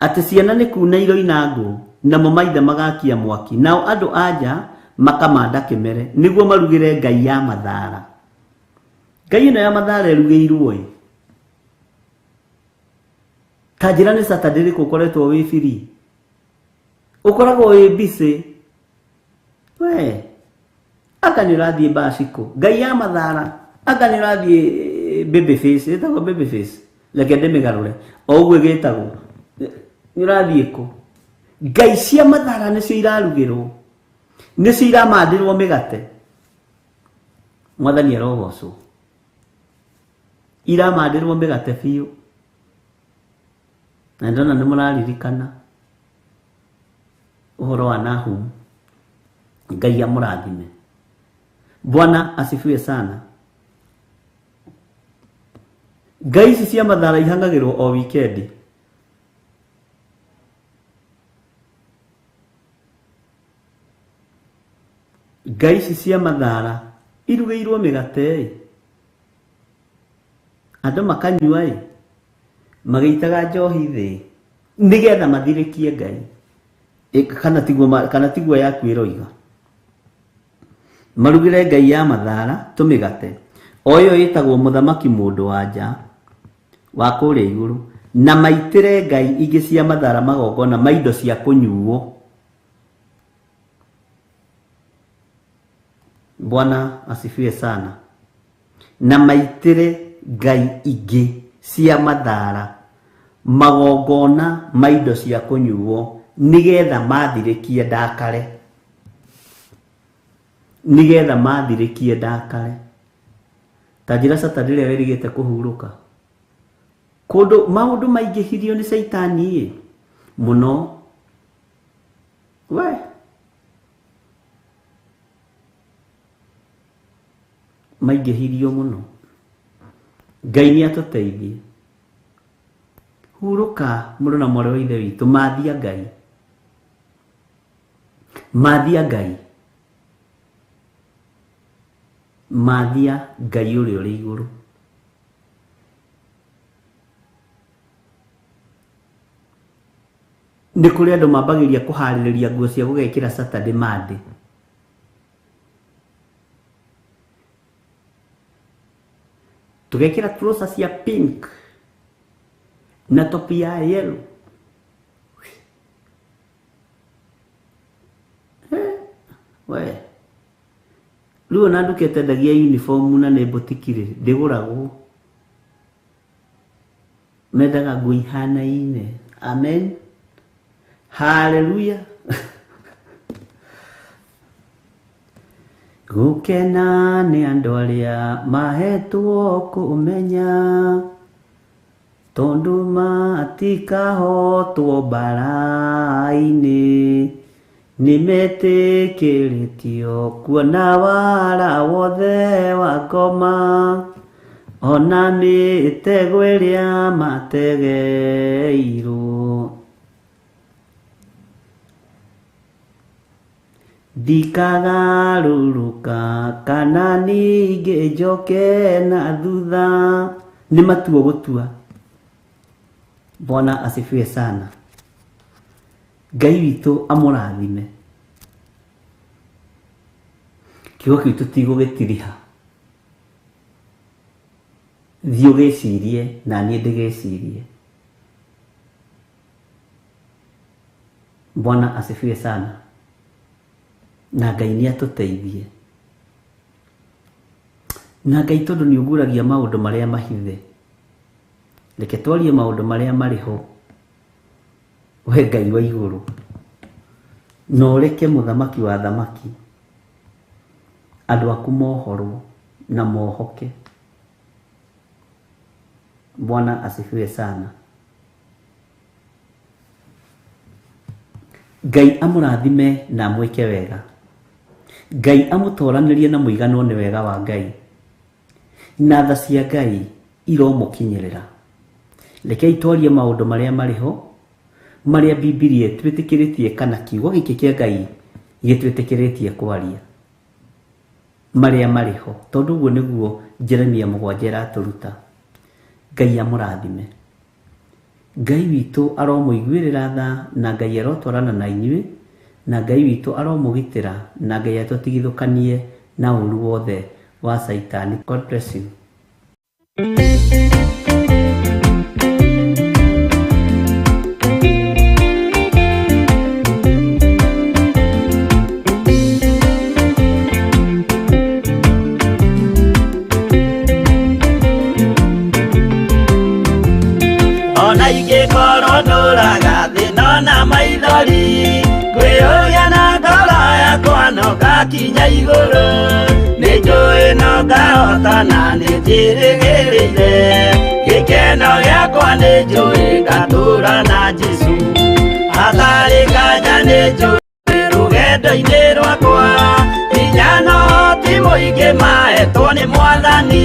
Atĩ ciana nĩ kuna iroina ngũ, namo maithe magakia mwaki, nao andũ a nja makamanda kĩmere, nĩguo marugĩre ngai ya mathara. Ngai ĩno ya mathara ĩrugĩirwo ĩ. Ta njĩra nĩ Saturday rĩkũ ũkoretwo wĩ free? Ũkoragwo wĩ busy. We, anga nĩ ũrathiĩ bacikũ. Ngai ya mathara, anga nĩ ũrathiĩ baby face, ĩtagwo baby face. Reke ndĩmĩgarũre. O ũguo ĩgĩtagwo. Nĩ ũrathiĩ kũ? Ngai cia mathara nĩcio irarugĩrwo. Nĩcio iramandĩrwo mĩgate. Mwathani arogocwo. Iramandĩrwo mĩgate biũ. Na ndona nĩ mũraririkana ũhoro wa Nahum. Ngai amũrathime. Bwana asifiwe sana. Ngai ici cia mathara ihang'agĩrwo o wikendi. Ngai ici cia mathara irugĩirwo mĩgate ĩ, andũ makanyua ĩ, magĩitaga njohi thĩ nĩgetha mathirĩkie Ngai. Kana tiguo kana tiguo yaku ĩroiga marugĩre ngai ya mathara tũmĩgate o ĩyo ĩtagwo mũthamaki mũndũ wa nja wa kũrĩa igũrũ na maitĩre ngai ingĩ cia mathara magongona ma indo cia kũnyuo. Bwana asifiwe sana. Na maitĩre ngai ingĩ cia mathara magongona ma indo cia kũnyuo nĩgetha mathirĩkie ndakare, nĩgetha mathirĩkie ndakare. Ta njĩra Saturday ĩrĩa wĩrĩgĩte kũhurũka kũndũ maũndũ maingĩhirio nĩ caitani ĩ mũno we maingĩhirio mũno. Ngai nĩ atũteithie. Hurũka mũrũ na mwarĩ wa ithe witũ, mathia Ngai, mathia Ngai, mathia Ngai ũrĩa ũrĩ igũrũ. Nĩ kũrĩ andũ mambagĩrĩria kũharĩrĩria nguo cia gũgekĩra Saturday Monday. Tũgekĩra trouser cia pink na top ya yellow. We rĩu ona nduka ĩtendagia uniform na nĩ boutique rĩ, ndĩgũragwo. Mendaga nguo ihanaine. Amen, haleluya. Gũkena nĩ andũ arĩa mahetwo kũmenya, tondũ matikahotwo mbara-inĩ, nĩmetĩkĩrĩtio kuona wara wothe wa ngoma, ona mĩtego ĩrĩa mategeirwo. Ndikagarũrũka kana ningĩ njoke na thutha. Nĩ matuo gũtua. Bwana asifiwe sana. Ngai witũ amũrathime. Kiugo kĩu tũtigũgĩtiriha. Thiĩ ũgĩcirie na niĩ ndĩgĩcirie. Bwana asifiwe sana. Na Ngai nĩ atũteithie. Na Ngai tondũ nĩ ũguragia maũndũ marĩa mahithe, reke twarie maũndũ marĩa marĩ ho. We Ngai wa igũrũ, na ũreke mũthamaki wa thamaki andũ aku mohorwo na mohoke. Bwana asifiwe sana. Ngai amũrathime na amwĩke wega. Ngai amũtoranĩrie na mũiganwo nĩ wega wa Ngai. Na tha cia Ngai iromũkinyĩrĩra. Rekei twarie maũndũ marĩa marĩ ho, marĩa Bibilia ĩtwĩtĩkĩrĩtie kana kiugo gĩkĩ kĩa Ngai gĩtwĩtĩkĩrĩtie kwaria. Marĩa marĩ ho, tondũ ũguo nĩguo Jeremia 7 ĩratũruta. Ngai amũrathime. Ngai witũ aromũiguĩrĩra tha, na Ngai arotwarana na inyuĩ, na Ngai witũ aromũgitĩra, na Ngai atũtigithũkanie na ũru wothe wa Caitani. God bless you. Ona ingĩkorwo ndũraga thĩna na maithori, ngwĩyũria na ngoro yakwa no ngakinya igũrũ. Nĩ njũĩ no ngahotana, nĩ njĩrĩgĩrĩire gĩkeno gĩakwa, nĩ njũĩ ngatũra na Jesũ. Hatarĩ nganja nĩ njũĩ rũgendo-inĩ rwakwa, hinya no ti mũingĩ mahetwo nĩ Mwathani.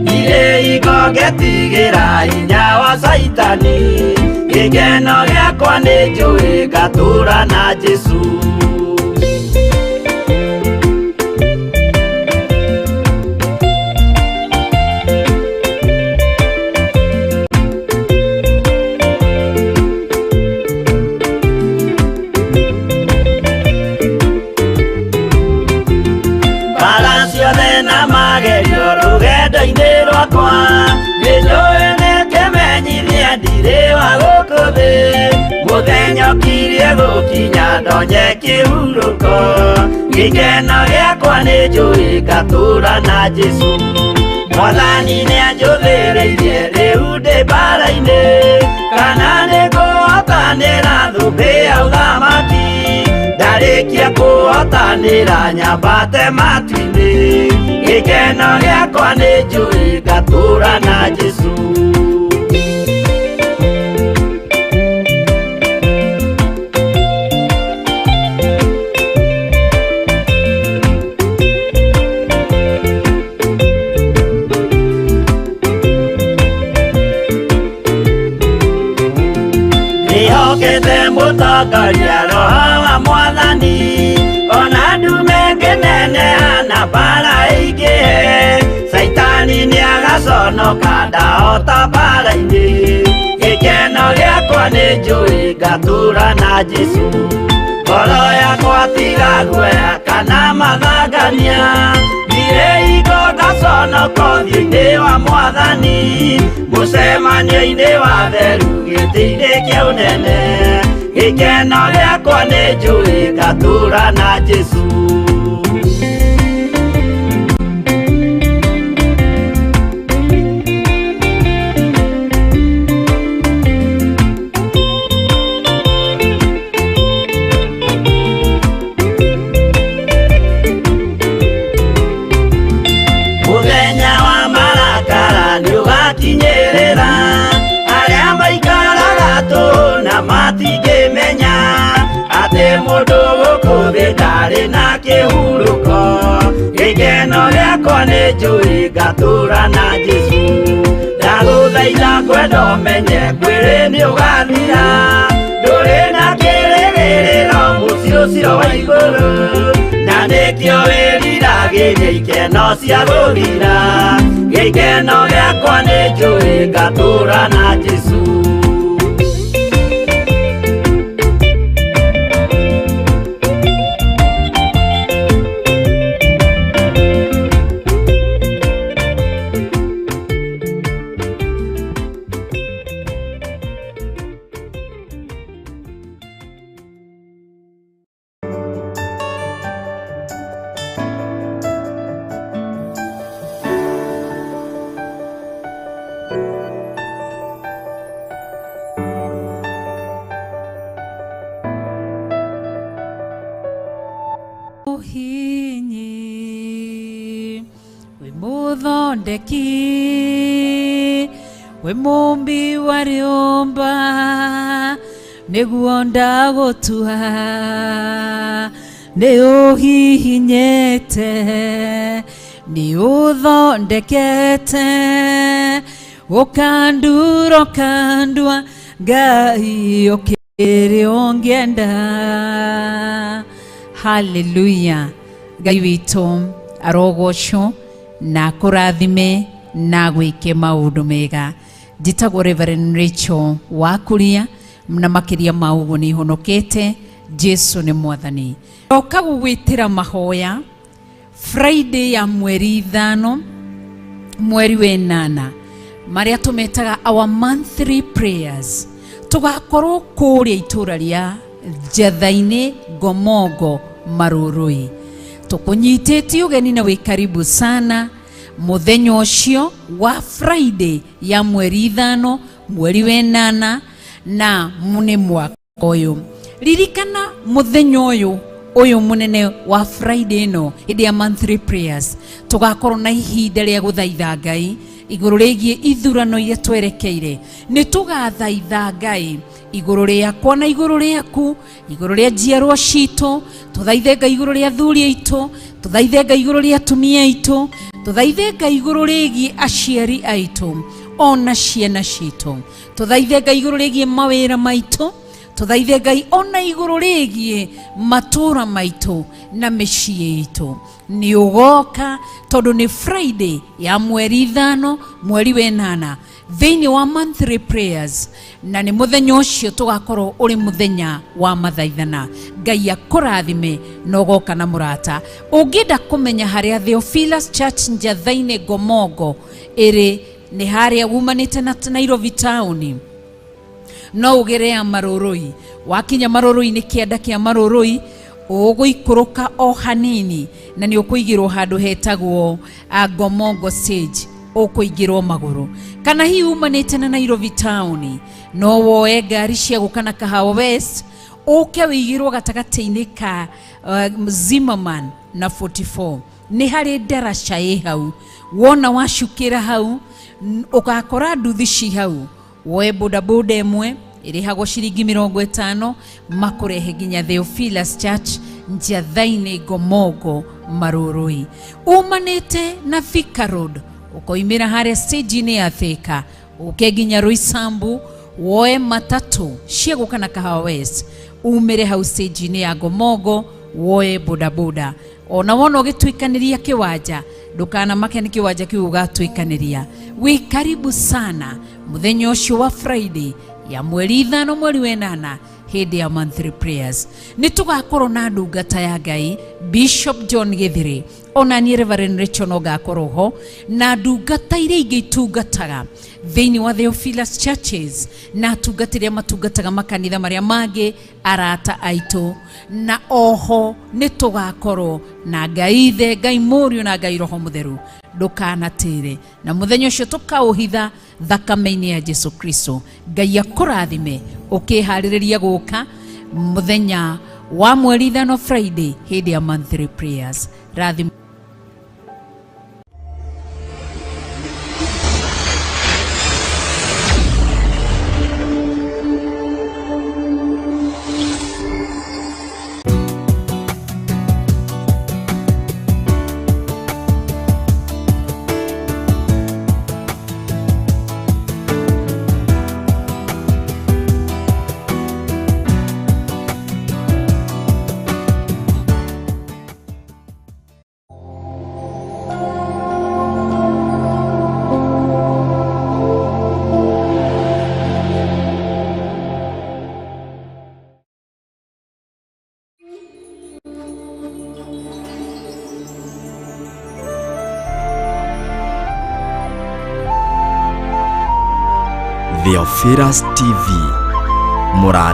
Ndirĩ hingo ngetigĩra hinya wa Caitani, gĩkeno gĩakwa nĩ njũĩ ngatũra na Jesũ. Mũthenya ũkirie gũkinya ndonye kĩhurũko. Gĩkeno gĩakwa nĩ njũĩ ngatũũra na Jesũ. Mwathani nĩanjũthĩrĩirie rĩu ndĩ mbara-inĩ. Kana nĩngũhotanĩra thũmbĩ ya ũthamaki. Ndarĩkia kũhotanĩra nyambate matu-inĩ. Gĩkeno gĩakwa nĩ njũĩ ngatũũra na Jesũ. Nĩhokete mũtongoria roho wa mwathani ona ndume ngĩneneha na mbara ĩingĩhe Caitani nĩagaconoka ndahota mbara-inĩ. Gĩkeno gĩakwa nĩ njũĩ ngatũũra na Jesũ. Ngoro yakwa tiga guoya kana mathangania. Ndirĩ hingo ngaconoka ũthiũ-inĩ wa mwathani. Mũcemanio-inĩ wa theru gĩtĩ-inĩ kĩa ũnene. Gĩkeno gĩakwa nĩ njũĩ ngatũũra na Jesũ. Mũthenya wa marakara nĩũgakinyĩrĩra. Arĩa maikaraga tũhũ na matingĩmenya atĩ mũndũ gũkũ thĩ ndarĩ na kĩhurũko. Gĩkeno gĩakwa nĩ njũĩ ngatũũra na Jesũ. Ndagũthaitha ngwenda ũmenye mwĩrĩ nĩũgathira. Ndũrĩ na kĩrĩgĩrĩro mũciĩ ũcio wa igũrũ. Na nĩkĩo wĩriragĩria ikeno cia gũthira. Gĩkeno gĩakwa nĩ njũĩ ngatũũra na Jesũ. Ũhinyi wĩ mũthondeki wĩ mũmbi wa rĩũmba nĩguo ndagũtua nĩ ũhihinyĩte nĩ ũthondekete ũkandura ũkandua Ngai ũkĩrĩ ũngĩenda. Haleluya. Ngai witũ arogocwo na akũrathime na agwĩke maũndũ mega. Njĩtagwo Reverend Rachel Wakuria na makĩria ma ũguo nĩ honokete. Jesu nĩ mwathani. Oka gũgwĩtĩra mahoya Friday ya mweri 5 mweri wa 8 marĩa tũmetaga our monthly prayers. Tũgakorwo kũrĩa itũra rĩa Njatha-inĩ Ngomongo Marurui. Tũkũnyitĩtie ũgeni na wĩ karibu sana mũthenya ũcio wa Friday ya mweri 5 mweri wa 8 na nĩ mwaka ũyũ. Ririkana mũthenya ũyũ ũyũ mũnene wa Friday ĩno hĩndĩ ya monthly prayers tũgakorwo na ihinda rĩa gũthaitha Ngai igũrũ rĩgiĩ ithurano iria twerekeire. Nĩ tũgathaitha Ngai igũrũ rĩakwa na igũrũ rĩaku, igũrũ rĩa njiarwa citũ, tũthaithe Ngai igũrũ rĩa athuri aitũ, tũthaithe Ngai igũrũ rĩa atumia aitũ, tũthaithe Ngai igũrũ rĩgiĩ aciari aitũ ona ciana citũ, tũthaithe Ngai igũrũ rĩgiĩ mawĩra maitũ, tũthaithe Ngai ona igũrũ rĩgiĩ matũũra maitũ na mĩciĩ itũ. Nĩ ũgoka tondũ nĩ Friday ya mweri 5 mweri wa 8 thĩinĩ wa monthly prayers, na nĩ mũthenya ũcio tũgakorwo ũrĩ mũthenya wa mathaithana. Ngai akũrathime na ũgoka na mũrata. Ũngĩenda kũmenya harĩa Theophilus Church Njatha-inĩ Ngomongo ĩrĩ, nĩ harĩa wumanĩte na Nairobi town. No ũgere ya Marũrũi. Wakinya Marũrũi nĩ kĩanda kĩa Marũrũi, ũgũikũrũka o hanini na nĩ ũkũigĩrwo handũ hetagwo Ngomongo stage, ũkũingĩrwo magũrũ. Kana hihi umanĩte na Nairobi town, no woe ngari cia gũka na Kahawa West, ũke wĩigĩrwo gatagatĩ-inĩ ka Zimmerman na 44. Nĩ harĩ ndaraca ĩ hau, wona wacukĩra hau ũgakora nduthi ci hau, woe bodaboda ĩmwe ĩrĩhagwo ciringi 50 makũrehe nginya Theophilus Church Njiathainĩ Ngomongo Marũrũi. Umanĩte na Thika Road ũkoimĩra harĩa stage-inĩ ya Thika, ũke nginya Roysambu, woe matatũ cia gũka na Kahawa West, umĩre hau stage-inĩ ya Ngomongo, woe bodaboda. Ona wona ũgĩtuĩkanĩria kĩwanja, ndũkanamake nĩ kĩwanja kĩu ũgatuĩkanĩria. Wĩ karibu sana mũthenya ũcio wa Friday ya mweri 5 mweri wa 8 hĩndĩ ya monthly prayers. Nĩ tũgakorwo na ndungata ya Ngai Bishop John Githiri, ona niĩ Reverend Rachel no ngakorwo ho, na ndungata iria ingĩ itungataga thĩinĩ wa Theophilus Churches, na atungatĩri arĩa matungataga makanitha marĩa mangĩ, arata aitũ. Na oho nĩ tũgakorwo na Ngai Ithe, Ngai Mũriũ na Ngai Roho Mũtheru. Ndũkanatĩre, na mũthenya ũcio tũkaũhitha thakame-inĩ ya Jesu Kristo. Ngai akũrathime ũkĩharĩrĩria gũka mũthenya wa mweri 5 Friday hĩndĩ ya monthly prayers. Rathimo. Theophilus TV. Mũrata.